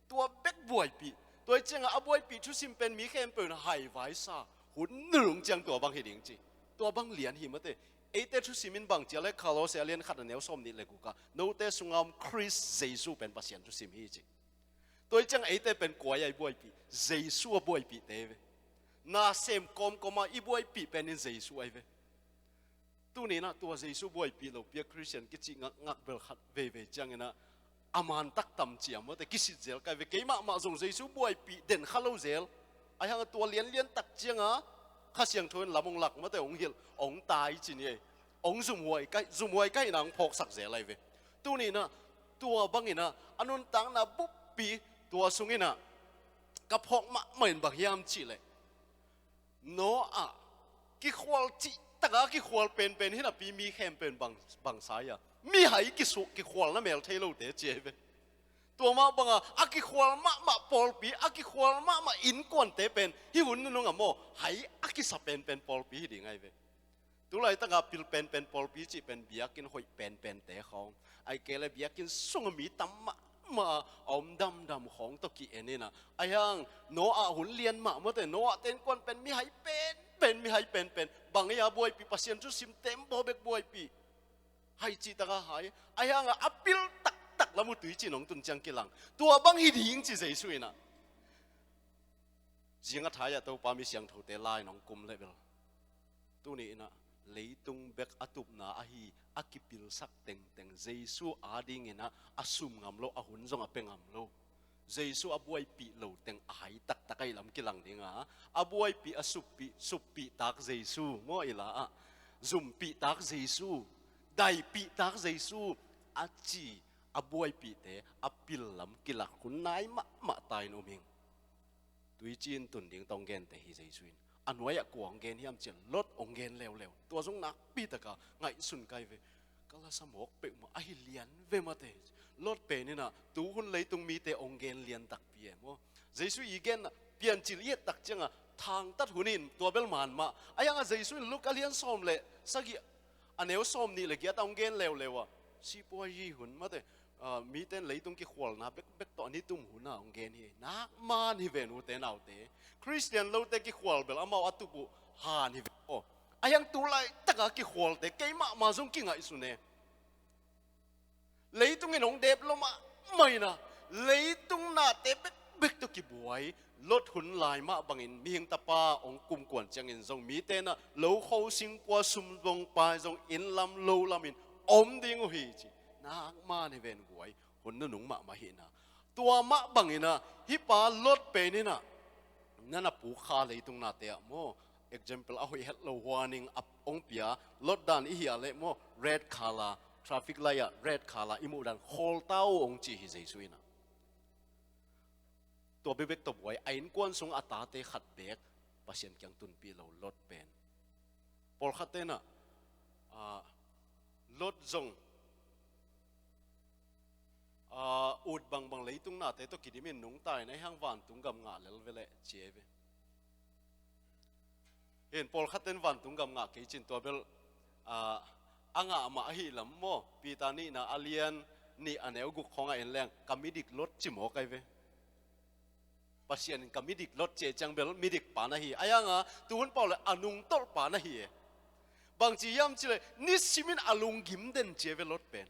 Tua bek buaipih. Tua hi ciangah a buaipih thusim pen mi khempeuh in haivaisa. Hun nunung ciang tua bang hi ding ci. Tua bang lian hi mate. Eite thusim in bang ci a leh Kolose a lian khat a neu sawm nih le gukah, note sunga om Khrist Jesu pen Pasian thusim hi ci. Tua hi ciangah eite pen kua a i buaipih? Jesu a buaipihte ve. Nasem kawmkawma i buaipih pen in Jesu ahi ve. Tuni inah tua Jesu buaipih lopi a Khristian kici ngakngak bel khat veivei cianginah a mantak tam ciam mawte kisit zel kai ve. Keimahmah zong Jesu buaipih den kha lo zel. Ahi hangah tua lianlian tak cianga Kha Siangtho in lam hong lak mawte hong hilh hong tai ci ni ei. Hong zumhuai kai, zumhuai kai inah hong phawksak zel ahi ve. Tuni inah tua banginah a nuntakna buppi tua sunginah ka phawk mahmah in bang hiam cihleh Noah kikhual cih taka kikhual penpen hi napi mi khempeuh in bang, bang sa ia? Mihai kisu, kikhualna mel thei lote ci ahi ve. Tua mah banga a kikhual mahmah pawlpi, a kikhual mahmah innkuante pen hih hun nunung a maw hai a kisa penpen pawlpi hi ding ahi ve. Tulaitaka pil penpen pawlpi cih pen biakinn hoih penpente khawng, ahih kei leh biakinn sunga mi tam mahmah a om damdam khawng tawh ki-en inah, ahi hang Noah hun lian mah mawte, Noah te innkuan pen mihai penpen, mihai penpen. Bang ei a buaipih? Pasian thusim tembaw bek buaipih. Hai cih taka hai. Ahi hangah a pil taktak lam uh tuicin hong tun ciang kilang. Tua bang hi ding ci Jesu inah. Zing a thai-ah Topa mi siangthote lai in hong kum leh bel, tuni inah leitung bek a tupna ahi a kipilsak tengteng Jesu adinginah a sum ngam lo, a hun zong a pia ngam lo. Jesu a buaipih lo teng a hai taktak ahi lam kilang dinga, a buaipih, a suppih, suppih tak Jesu maw, i la-ah zumpih tak Jesu, daipih tak Jesu a ci a buaipihte a pil lam kilak hun nai mahmah ta in um hing. Tuicin tun ding tawh hong gente hi Jesu in. A nuai-ah kua hong gen hiam ciah Lot hong gen leuleu. Tua zong nakpi taka ngaihsun kai ve. Ka lasa mawk peuhmah ahi lian ve mate. Lot pen inah tuhun leitung mite hong gen lian takpi e maw. Jesu i genna Piancil i et tak ciangah thangtat hun in tua bel man mah. Ahi hangah Jesu in Luka lian sawm le sagih a neu sawm nih le giat a hong gen leuleu ah, sipuayi hun mate, ah, mite in leitung kikhualna bekbek tawh a ni tum hun a hong gen hi. Nak man hi ven ute naute. Khristian lote kikhual bel amau a tup uh han hi ve aw. Ahi hang tulaitaka kikhualte keimahmah zong kingaihsun e. Leitung in hong dep lo mahmah inah leitung nate bekbek tawh kibuai. Lot hun lai mah bangin mihing tapa hong kumkuan ciangin zong mite inah lokho singkua sumzong pai zong inn lam lo lamin om ding uh hi ci. Nak man hi ven guai. Hun nunung mahmah hi inah. Tua mah banginah hih pa Lot pen inah na na puk kha leitung nate ah maw, example a hoih het lo, warning a hong pia. Lot dan i hih leh maw, red color, traffic light ah red color i muh dan khawl ta uh hong ci hi Jesu inah. Tua bekbek tawh buai, a innkuan sung a tate khat beek Pasian kiang tunpih lo Lot pen. Pawlkhatte inah, ah, Lot zong, ah, ut bangbang leitung nate tawh kidimin nungta in ahi hang vantung gam ngah lel veleh ci ahi ve. Hin pawlkhatte in vantung gam ngah kei cin tua bel, ah, a ngah mah ahi lam maw. Peter nihna a lian nih a neu guk khawngah en leng ka midik Lot ci mawk ahi ve. Pasian in ka midik Lot ci ciang bel midik pa na hi. Ahi hangah tuhun pau le a nungtolh pa na hi e. Bangci hiam cileh nisimin a lunggim den ci ahi ve Lot pen.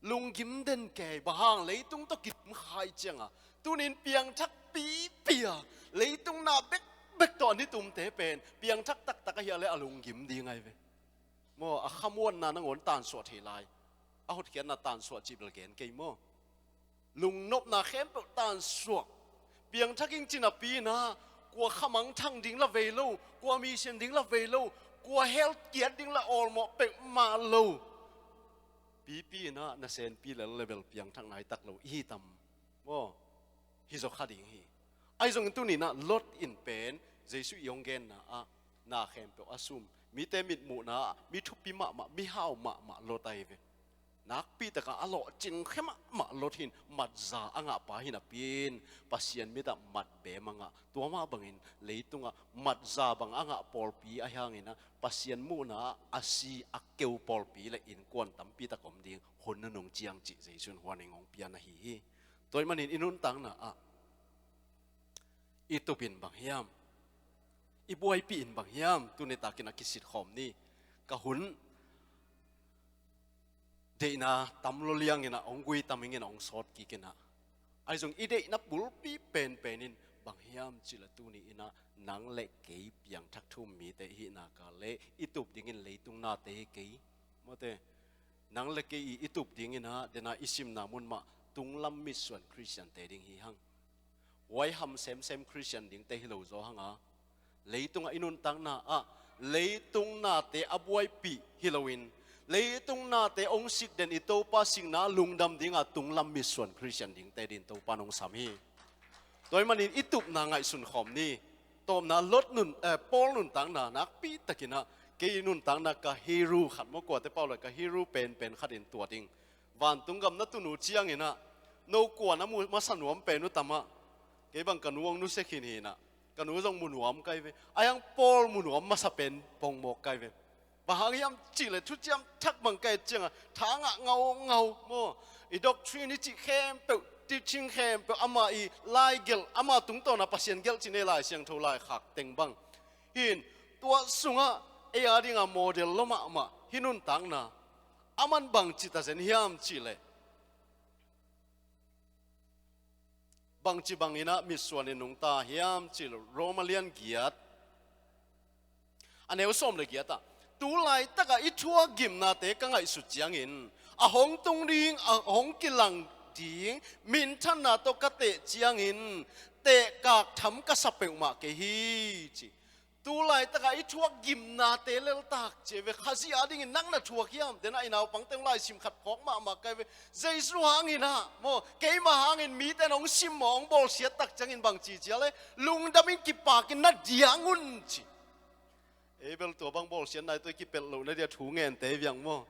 Lunggim den kei, bang hang leitung tawh kidim khai cianga tunin piangthak pipi a leitung na bekbek tawh a nitumte pen piangthak taktak ahi a le a lunggim ding ahi ve. Maw, a khamuanna nangawn tansuah thei lai. A hotkhiatna tansuah cih bel gen kei maw. Lungnopna khempeuh tansuah. Piangthak ing ci napi inah kua khamangthang ding la vei lo, kua mission ding la vei lo, kua health kiat ding la awlmawh peuhmah lo. Pipi in ah na senpi lel le bel piangthak nai tak lo i hi tam maw? Hi zaw kha ding hi. Ahi zongin tuni in ah Lot in pen Jesu i hong genna ah na khempeuh a sum, mite mitmuhna ah mi thupi mahmah, mi hau mahmah Lot ahi ve. Nakpi taka a lawhcing khia mahmah Lot hi in, matza a ngahpa hi napi in Pasian mit ah mat beem a ngah. Tua mah bangin leitungah matza bang a ngah pawlpi ahi hangin ah Pasian muhna ah a si a keu pawlpi le innkuan tampi tak om ding hun nunung ciang cih Jesu in huan in hong pia na hi hi. Tua ahih manin i nuntakna ah i tup in bang hiam? I buaipih in bang hiam? Tuni takin a kisit khawm ni. Ka hun deihna tam lo liangin ah hong gui tam ingin ah hong sawt kik in ah, ahi zong i deihna bulpi penpen in bang hiam cih leh tuni in ah nang le kei piangthak thu-um mite i hihna kal le i tup dingin leitung nate hi kei. Mawte, nang le kei i, i tup dingin ah dena i simna mun mah tunglam mitsuan Khristiante ding hi hang. Huaiham semsem Khristian dingte hi lo zaw hang a, leitungah i nuntakna ah leitung nate a buaipih hi loin, leitung nate hong sik den i Topa sikna lungdam dinga tunglam mitsuan Khristian dingte din Topa in hong sam hi. Tua ahih manin i tupna ngaihsun khawm ni. Tawpna Lot nun, eh, Paul nuntakna nakpi takin ah kei nuntakna ka hero khat maw, kuate pau le ka hero penpen khat in tua ding. Vantung gam na tun uh ciangin ah no kua na mu masa nuam pen uh tam ah? Kei bang ka nu hong nusia khin hi in ah, ka nu zong mu nuam ka hi ve. Ahi hang Paul mu nuam masa pen pongmawk ka hi ve. Bang hang hiam cih leh thuciam thak bang ka et ciangah tha ngah ngaungau maw? I doctrine i cih khempeuh, teaching khempeuh, ama i laigelh, ama tungtawn ah Pasian gelh cih nei, Lai Siangtho laikhak teng bang hi in, tua sungah ei a dinga model lua mahmah hi nuntakna. Aman bangci ta zen hiam cih leh, bangci bangin ah mitsuan in nungta hiam cih leh, Roma lian giat a neu sawm le giat ah, tu laitakah i thuak gimnate ka ngaihsut ciangin, a hong tung ding, a hong kilang ding minthanna tawh ka teh ciangin tehkak tham ka sa peuhmah kei hi, ci. Tu laitakah i thuak gimnate leltak ci ve. Khazih a dingin nang na thuak hiam? Dena i naupangte hong laisim khat phawk mahmah ka hi ve. Jesu hangin ah maw, keima hangin mite in hong sim maw, hong bawlsiat tak ciangin bangci ci a leh, lungdamin kipakin na diang un, ci. Ei bel tua bang bawlsiatna i tawh i kipelh loh na dia thu ngente viang maw?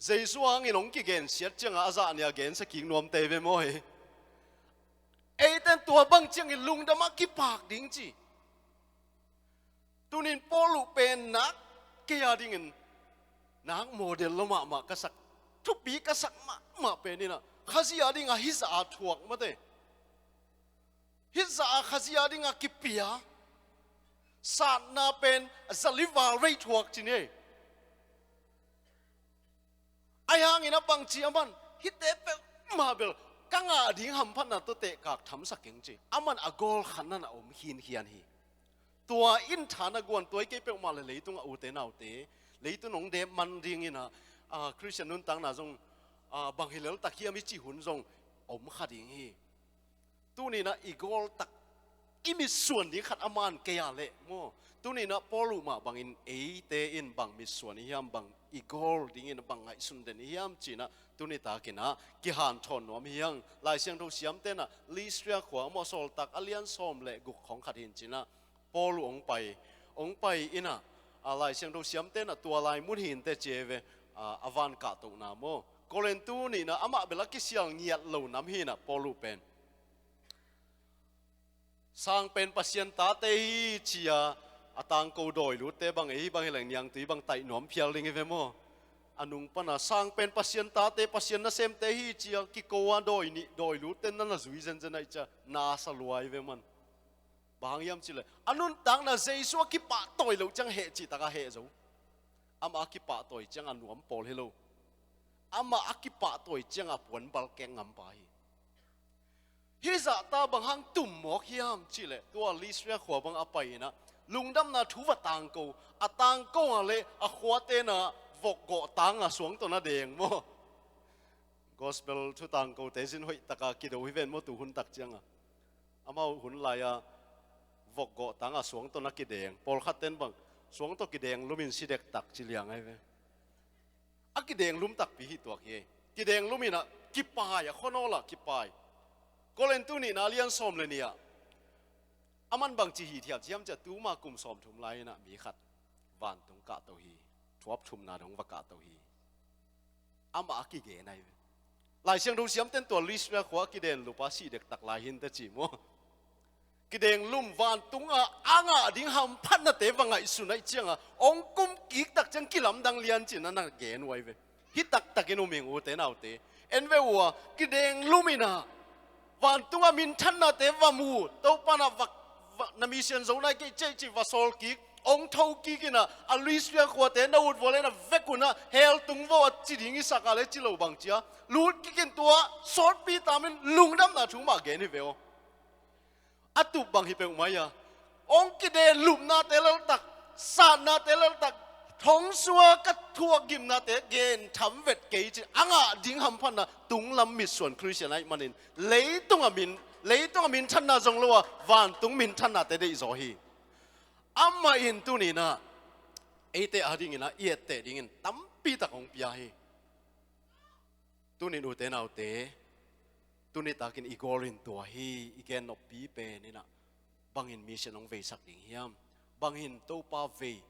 Jesu hangin hong kigensiat ciangah a zahni-a gensia kik nuamte ve maw hi? Eite in tua bang ciangin lungdam a kipak ding, ci. Tunin Paul uh pen nak kei a dingin nak model lua mahmah ka sak, thupi ka sak mahmah pen in ah, Khazih a dingah hih zah a thuak mate, hih zah a Khazih a dingah kipia satna pen zali val vei thuak ci ni. Ahi hangin a bangci a man, hihte peuhmah bel ka ngah ding hamphatna tawh tehkak tham sa keng, ci. A man a goal khatna na om khinkhian hi. Tua in tha na guan, tua hi kei peuhmah le leitungah ute naute, leitung hong dep man dingin ah, a, Khristian nuntakna zong, a, bang hi leltak hiam i cih hun zong om kha ding hi. Tuninah i goal tak, i mitsuan ding khat a man kei a leh maw, tuninah Paul uh mah bangin eite in bang mitsuan i hiam, bang i goal dingin bang ngaihsun den i hiam cinah, tuni takinah kihanthawn nuam hi hang. Lai Siangtho siamtenah Lystra khua maw, Sawltak a lian sawm le guk khong khat hin cinah Paul uh hong pai, hong pai inah, a, Lai Siangtho siamtenah tua lai mun hinte ci ve, a, a van kahtohna maw. Korintu nihnah amah bel a kisial ngiat lo nam hinah Paul uh pen. Sang pen Pasian tate hi ci-a, a tangko dawilutte bang ei hi bang hileng niangtui bang taih nuam phial ding hi ve maw. A nung pana sang pen Pasian tate, Pasian nasemte hi ci-a kiko a dawi nih dawilutte na na zui zenzen aih cia na sa lua hi ve man. Bang hang hiam cileh a nuntakna Jesu a kipahtawi loh ciang heh cihtakah heh zo. Amah a kipahtawi ciang a nuam pawl hi lo. Amah a kipahtawi ciang a puan balkeng ngampa hi. Hih zahta bang hang tummawk hiam cihleh tua Lystra khua bang a pai inah lungdamna thu va tangko. A tangko a leh a khuatenah vokgawh tanga suangtawn a deng maw. Gospel thu tangkote zin hoihtaka kido hi ven maw tu hun tak cianga. Amau hun lai-a vokgawh tanga suangtawn a kideng. Pawlkhatten bang suangtawn kideng lumin si dektak ci liang ahi ve. A kidenglum takpi hi tuak hi. Kidenglum in ah kipai, a khua nawl ah kipai. Korin nihna lian sawm le nih ah, aman bangci hithiat hiam cih leh, tuma kum sawmthum lai in ah mi khat vantung kahto hi. Thuap thumna dong va kahto hi. Amah a kigen ahi ve. Lai Siangtho siamte'n tua Listra khua a kidenglum pa sih dektak lai hi inteh ci maw. Kidenglum, vantung ah a ngah ding hamphatnate va ngaihsun ahih ciang a, hong kum kik tak ciang kilamdang lian ci-in ah na gen uh ahi ve. Hi taktakin um ing, ute naute. En ve ua, kidenglum in ah vantung ah minthannate va mu, Topa'n ah va, va, na mission zo nai kei ci-in ci va sawl kik, hong tho kik in ah, a Listra khuate na ut vua leh na vek un ah hell tung vo a ci ding i sak a leh ci lo bang ci a, lut kik in tua sawtpi tam in lungdamna thu mah gen hi ve aw. A tup bang hi peuhmah hi a, hong kidenglumnate leltak, satnate leltak, thong sua ka thuak gimnate gen tham vet kei ci-in a ngah ding hamphatna, tunglam mitsuan Khristian ahih manin leitung ah min, leitung ah minthanna zong lo a, vantung minthannate deih zaw hi. Amah in tuni in ah eite adingin ah i etteh dingin tampi tak hong pia hi. Tuni-in ute naute, tuni takin i gol in tua hi. I gen noppi pen in ah, bang in mission hong veisak ding hiam? Bang in Topa vei,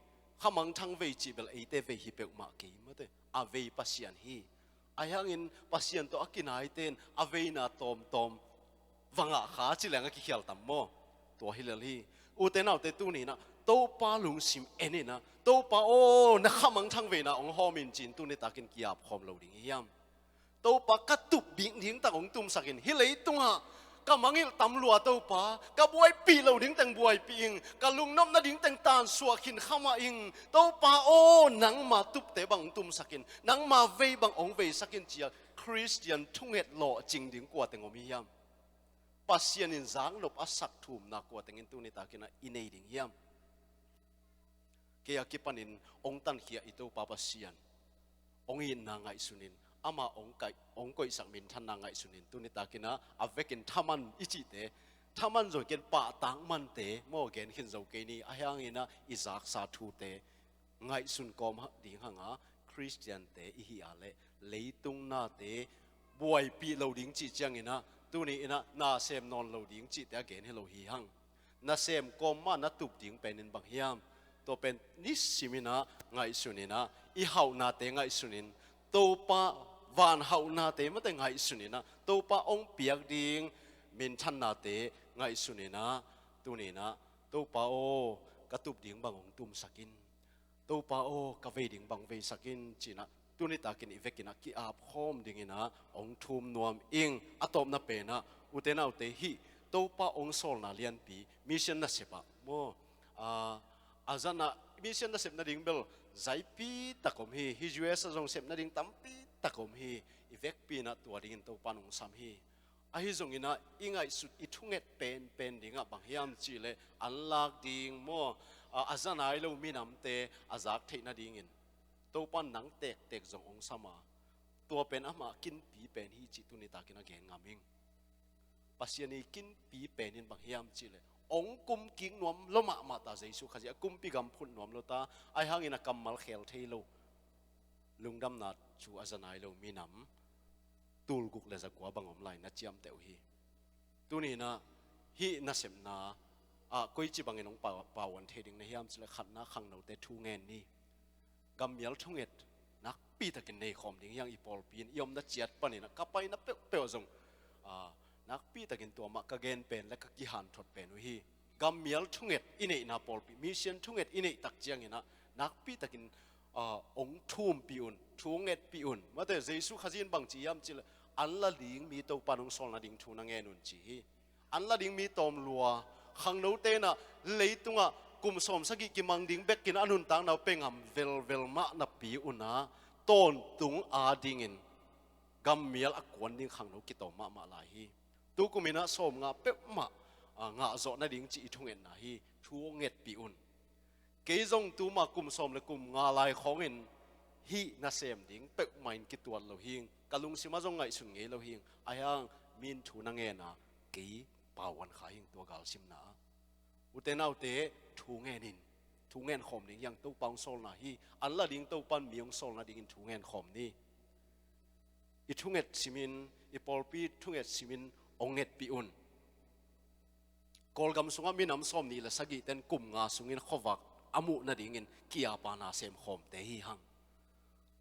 khamangthang vei cih bel eite vei hi peuhmah kei mate. A vei Pasian hi. Ahi hangin Pasian tawh a kinaite'n a veina tawmtawm va ngah kha ci leng a kikhial tam maw? Tua hi lel hi. Ute naute, tuni in ah Topa lungsim en in ah, Topa aw, na khamangthang veina hong hawm in ci-in tuni takin ki-ap khawm lo ding hi hiam? Topa, ka tup ding ding tak hong tumsak in. Hih leitung ah ka mangngilh tam lua, Topa, ka buaipih lo ding teng buaipih ing, ka lungnop nading teng tansuah khin kha mah ing. Topa aw, nangma tupte bang hong tumsak in, nangma vei bang hong veisak in ci-a Khristian thunget lawhcing ding kua teng om hi hiam? Pasian in zaknop a sak thumna kua teng in tuni takin ah i nei ding hiam? Kei a kipanin hong tankhia i Topa Pasian, hong itna ngaihsun in, amah hong kaih, hong koihsak minthanna ngaihsun in, tuni takin ah a vekin thaman i cihte, thaman zong ken pahtak mante maw, gen khin zo kei ni. Ahi hangin ah i zaksa thute ngaihsun kawm ding hang a, Khristiante i hih a leh leitung nate buaipih lo ding cih ciangin ah, tuni in ah nasem nawn lo ding cihte a gen hi lo hi hang. Nasem kawm mah na tup ding pen in bang hiam? Tua pen nisim in ah ngaihsun in ah, i hauhnate ngaihsun in, Topa van hauhnate mate ngaihsun in ah, Topa hong piak ding minthannate ngaihsun in ah, tuni in ah, Topa aw, ka tup ding bang hong tumsak in, Topa aw, ka vei ding bang veisak in ci-in ah, tuni takin i vekin ah ki-ap khawm dingin ah hong thum nuam ing. A tawpna pen ah, ute naute, hih Topa hong sawlna lianpi, mission nasep ah maw, a, a zan ah mission nasep nading bel zaipi tak om hi. Hih U S ah zong sep nading tampi tak om hi. I vekpi in ah tua dingin Topa'n hong sam hi. Ahi zongin ah i ngaihsut, i thunget penpen ding ah bang hiam cih leh, an lak ding maw, a, a za nai lo minamte a zak theih nadingin Topa'n nang tektek zong hong sam a, tua pen amah kinpi pen hi cih tuni takin a gen ngam ing. Pasian' kinpi pen in bang hiam cih leh, hong kum kik nuam lua mahmah ta, Jesu Khazih a kumpi gam phut nuam lua ta, ahi hangin a kammal khel thei lo, lungdamna thu a za nai lo minam tul guk le za kua bang om lai na ciamteh uh hi. Tuni in ah hih nasepna ah koici bangin hong pau, pauan thei ding na hiam cih leh, khatna, khangnote thu ngen ni. Gammial thunget nakpi takin nei khawm ding hi hang. I pawlpi in i omna ciat panin ah ka paina peuhpeuh zong, ah, nakpi takin tua mah ka gen pen le ka kihanthot pen uh hi. Gammial thunget i neihna pawlpi, mission thunget i neih tak ciangin ah nakpi takin, ah, hong thumpih un, thungetpih un. Mate, Jesu Khazih in bang ci hiam cih leh, an la ding mi Topa'n hong sawl nading thu na ngen un ci hi. An la ding mi tawm lua, khangnote in ah leitungah kum sawmsagih kimang ding bekin a nuntakna uh pia ngam velvel mah napi un ah, tawntung adingin gammial a kuan ding khangno kitawm mahmah lai hi. Tukum in ah sawmnga peuhmah, ah, ngah zawh nading cih i thungetna hi. Thungetpih un. Kei zong tuma kum sawm le kum nga lai khawngin hih nasem ding peuhmah in kituat lo hing, ka lungsim ah zong ngaihsun ngei lo hing. Ahi hang, mi'n thu na ngen a, kei pauan kha hing tua galsimna ah. Ute naute, thu ngen in. Thu ngen khawm ding hiang Topa hong sawlna hi. An la ding Topa in mi hong sawlna dingin thu ngen khawm ni. I thunget simin, i pawlpi thunget simin hong ngetpih un. Kawlgam sungah minam sawm nih le sagihte in kum nga sungin khuavak a muh nadingin kia pana sem khawmte hi hang.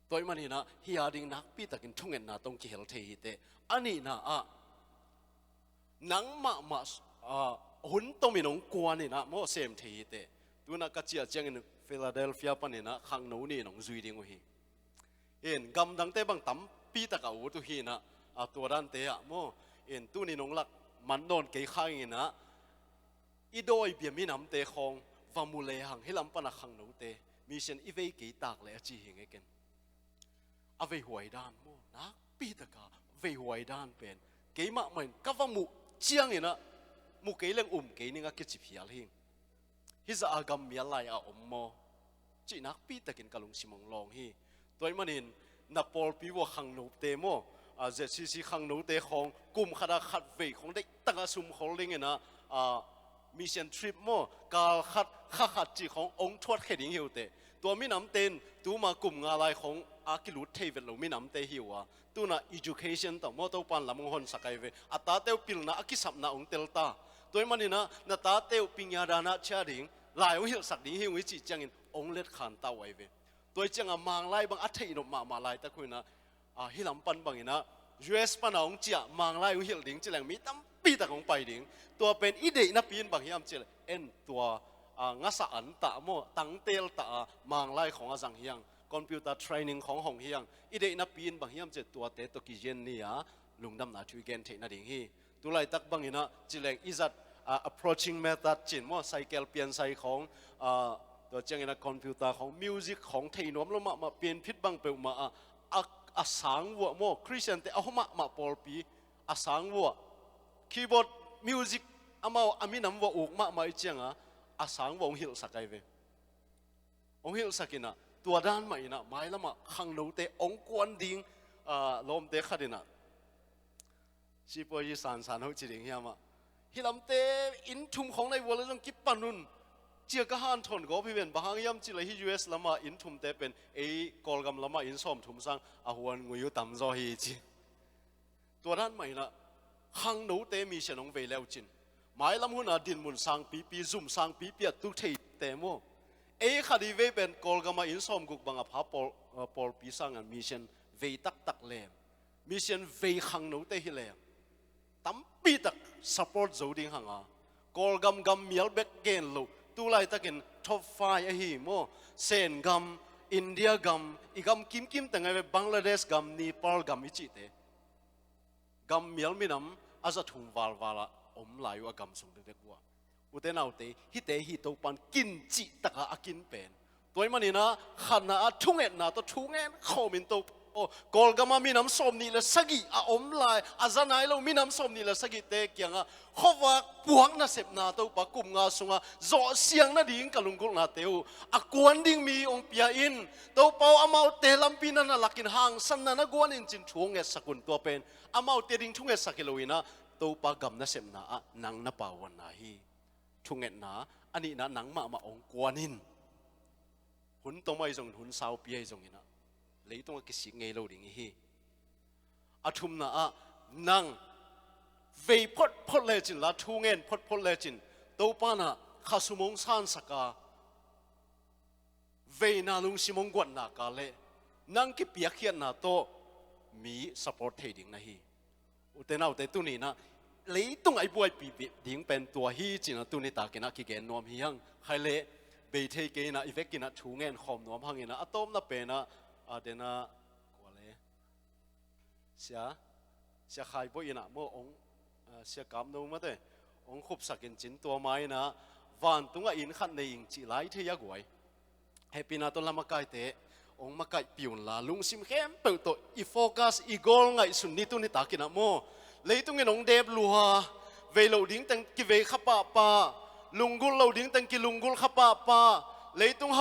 Tua ahih maninah hih a ding nakpi takin thungetna tawh hong kihel thei hi teh. A nihna ah nang mahmah, ah, hun tomin hong kuaninah maw sem thei hi teh. Tunah ka ciah ciangin Philadelphia paninah khangno nih in hong zui ding uh hi. In gamdangte bang tampi tak a ut uh hinah, a tua dante ah maw. In tunin hong lak man nawn kei kha inginah i dawi bia minamte khawng va mu lehang hih lam pana khangnote mission i vei kei tak leh a ci hi ngei ken. A veihuai dan maw, nakpi taka veihuai dan pen keimah mah in ka va muh cianginah mu kei leng um kei ning a kici phial hi. Hih zah a gam mial lai a om maw cih nakpi takin ka lungsim hong lawng hi. Tua ahih manin na pawlpi vua khangnote maw, a, Z C C khangnote khawng kum khat a khat vei khawng deih taka sum khol dinginah, a, mission trip maw, kal khat kha khat cih khawng hong thuatkhia ding hi uh teh. Tua minamte in tuma kum nga lai khawng a kilut thei vet lo minamte hi uh a, tunah education tawh maw Topa in lam hong honsak ahi ve. A tate uh pilna a kisapna hong tel ta. Tua ahih maninah na tate uh pingia danah chia ding lai hong hilhsak ding hi uh i cih ciangin hong letkhan ta uh ahi ve. Tua ahih ciangah Manglai bang a theihnop mahmah laitak uh inah, a, hih lam pan banginah U S pana hong ciah Manglai hong hilh ding ci leng mi tampi tak hong pai ding. Tua pen i deih napi in bang hiam cih leh en tua, a, ngasa antah maw, tangtel tah a Manglai khawng a zang hiang, computer training khawng hong hiang, i deih napi in bang hiam cih leh tuate tawh kigen ni a lungdamna thu i gen theih nading hi. Tulaitak banginah ci leng i zat, a, approaching method cin maw, cycle piansai khawng, a, tua cianginah computer khawng, music khawng thei nuam lo mahmah, pianphit bang peuhmah a, a, a sang vuah maw, Christian te a hua mahmah pawlpi a sang vuah, keyboard music amau a minam vuah uk mahmah i cianga a sang vuah hong hilhsak ahi ve. Hong hilhsak inah tua dan mah inah mailamah khangnote hong kuan ding, a, lawmte khat inah sipuayi sansan hoh ci ding hiamah, hih lamte inn thum khawng na i vual le zong kipan un. Cia ka hanthawn gawp hi ven, bang hang hiam cih leh hih U S lamah inn thumte pen ei Kawlgam lamah inn sawmthum sang a huan ngui uh tamzaw hi ci. Tua dan mah inah khangnote mission hong vei leucin mailam huna dinmun sangpipi, zum sangpipi a tu theite maw. Ei khat i vei pen Kawlgamah inn sawmguk bang a pha pawl, pawlpi sangah mission vei taktak lem. Mission vei khangnote hi lem tampitak support zo ding hanga, Kawlgam gam mial bek gen loh, tulaitakin top five ahi maw, Sen gam, India gam, i gam kimkim teng ahi ve, Bangladesh gam, Nepal gam i cihte, gam mial minam a za thum valval a om lai uh a gam sung bekbek uh ah. Ute naute, hihte hi Topan kin cih taka a kin pen. Tua ahih maninah khatna ah thungetna tawh thu ngen khawmin Topa aw, Kawlgama minam sawmnih le sagih a om lai, a za nai lo minam sawmnih le sagihte kiangah khuavak puak nasepna Topa kum nga sungah zawhsiang nading ka lunggulhnate uh a kuan ding mi hong pia in, Topa aw, amaute lampi na na lakin hangsanna na guan in cin thu hong ngetsak un. Tua pen amaute ding thungetsak hi loinah Topa gam nasepna ah nang na pauanna hi. Thungetna a nihna nang mahmah hong kuan in. Hun tom ahi zongin, hun saupi ahi zonginah leitungah kisik ngei lo ding ihi. A thumna ah nang vei photphot lecin, la thu ngen photphot lecin Topa nah khasum hong sansaka veina lungsim hong guatna ka leh nang kipiakkhiatna tawh mi support thei ding na hi. Ute naute, tuninah leitung a i buaipih ding pen tua hi cinah tunitakinah kigen nuam hi hang. Khaileh bei thei keinah i vekinah thu ngen khawm nuam hanginah a tawpna penah a denah kua le Sia, Sia Khaiboih inah maw hong, ah, Sia Kap No mate hong khupsakin cin tua ma inah vantungah inn khat nei ing cih lai thei a guai. Hehpihna tawh lamakaite hong makaihpih unla lungsim khempeuh tawh i focus, i goal ngaihsun ni. Tunitakinah maw leitungin hong dep lua, vei loh dingteng kivei kha pahpah, lunggulh loh dingteng kilunggulh kha pahpah, leitung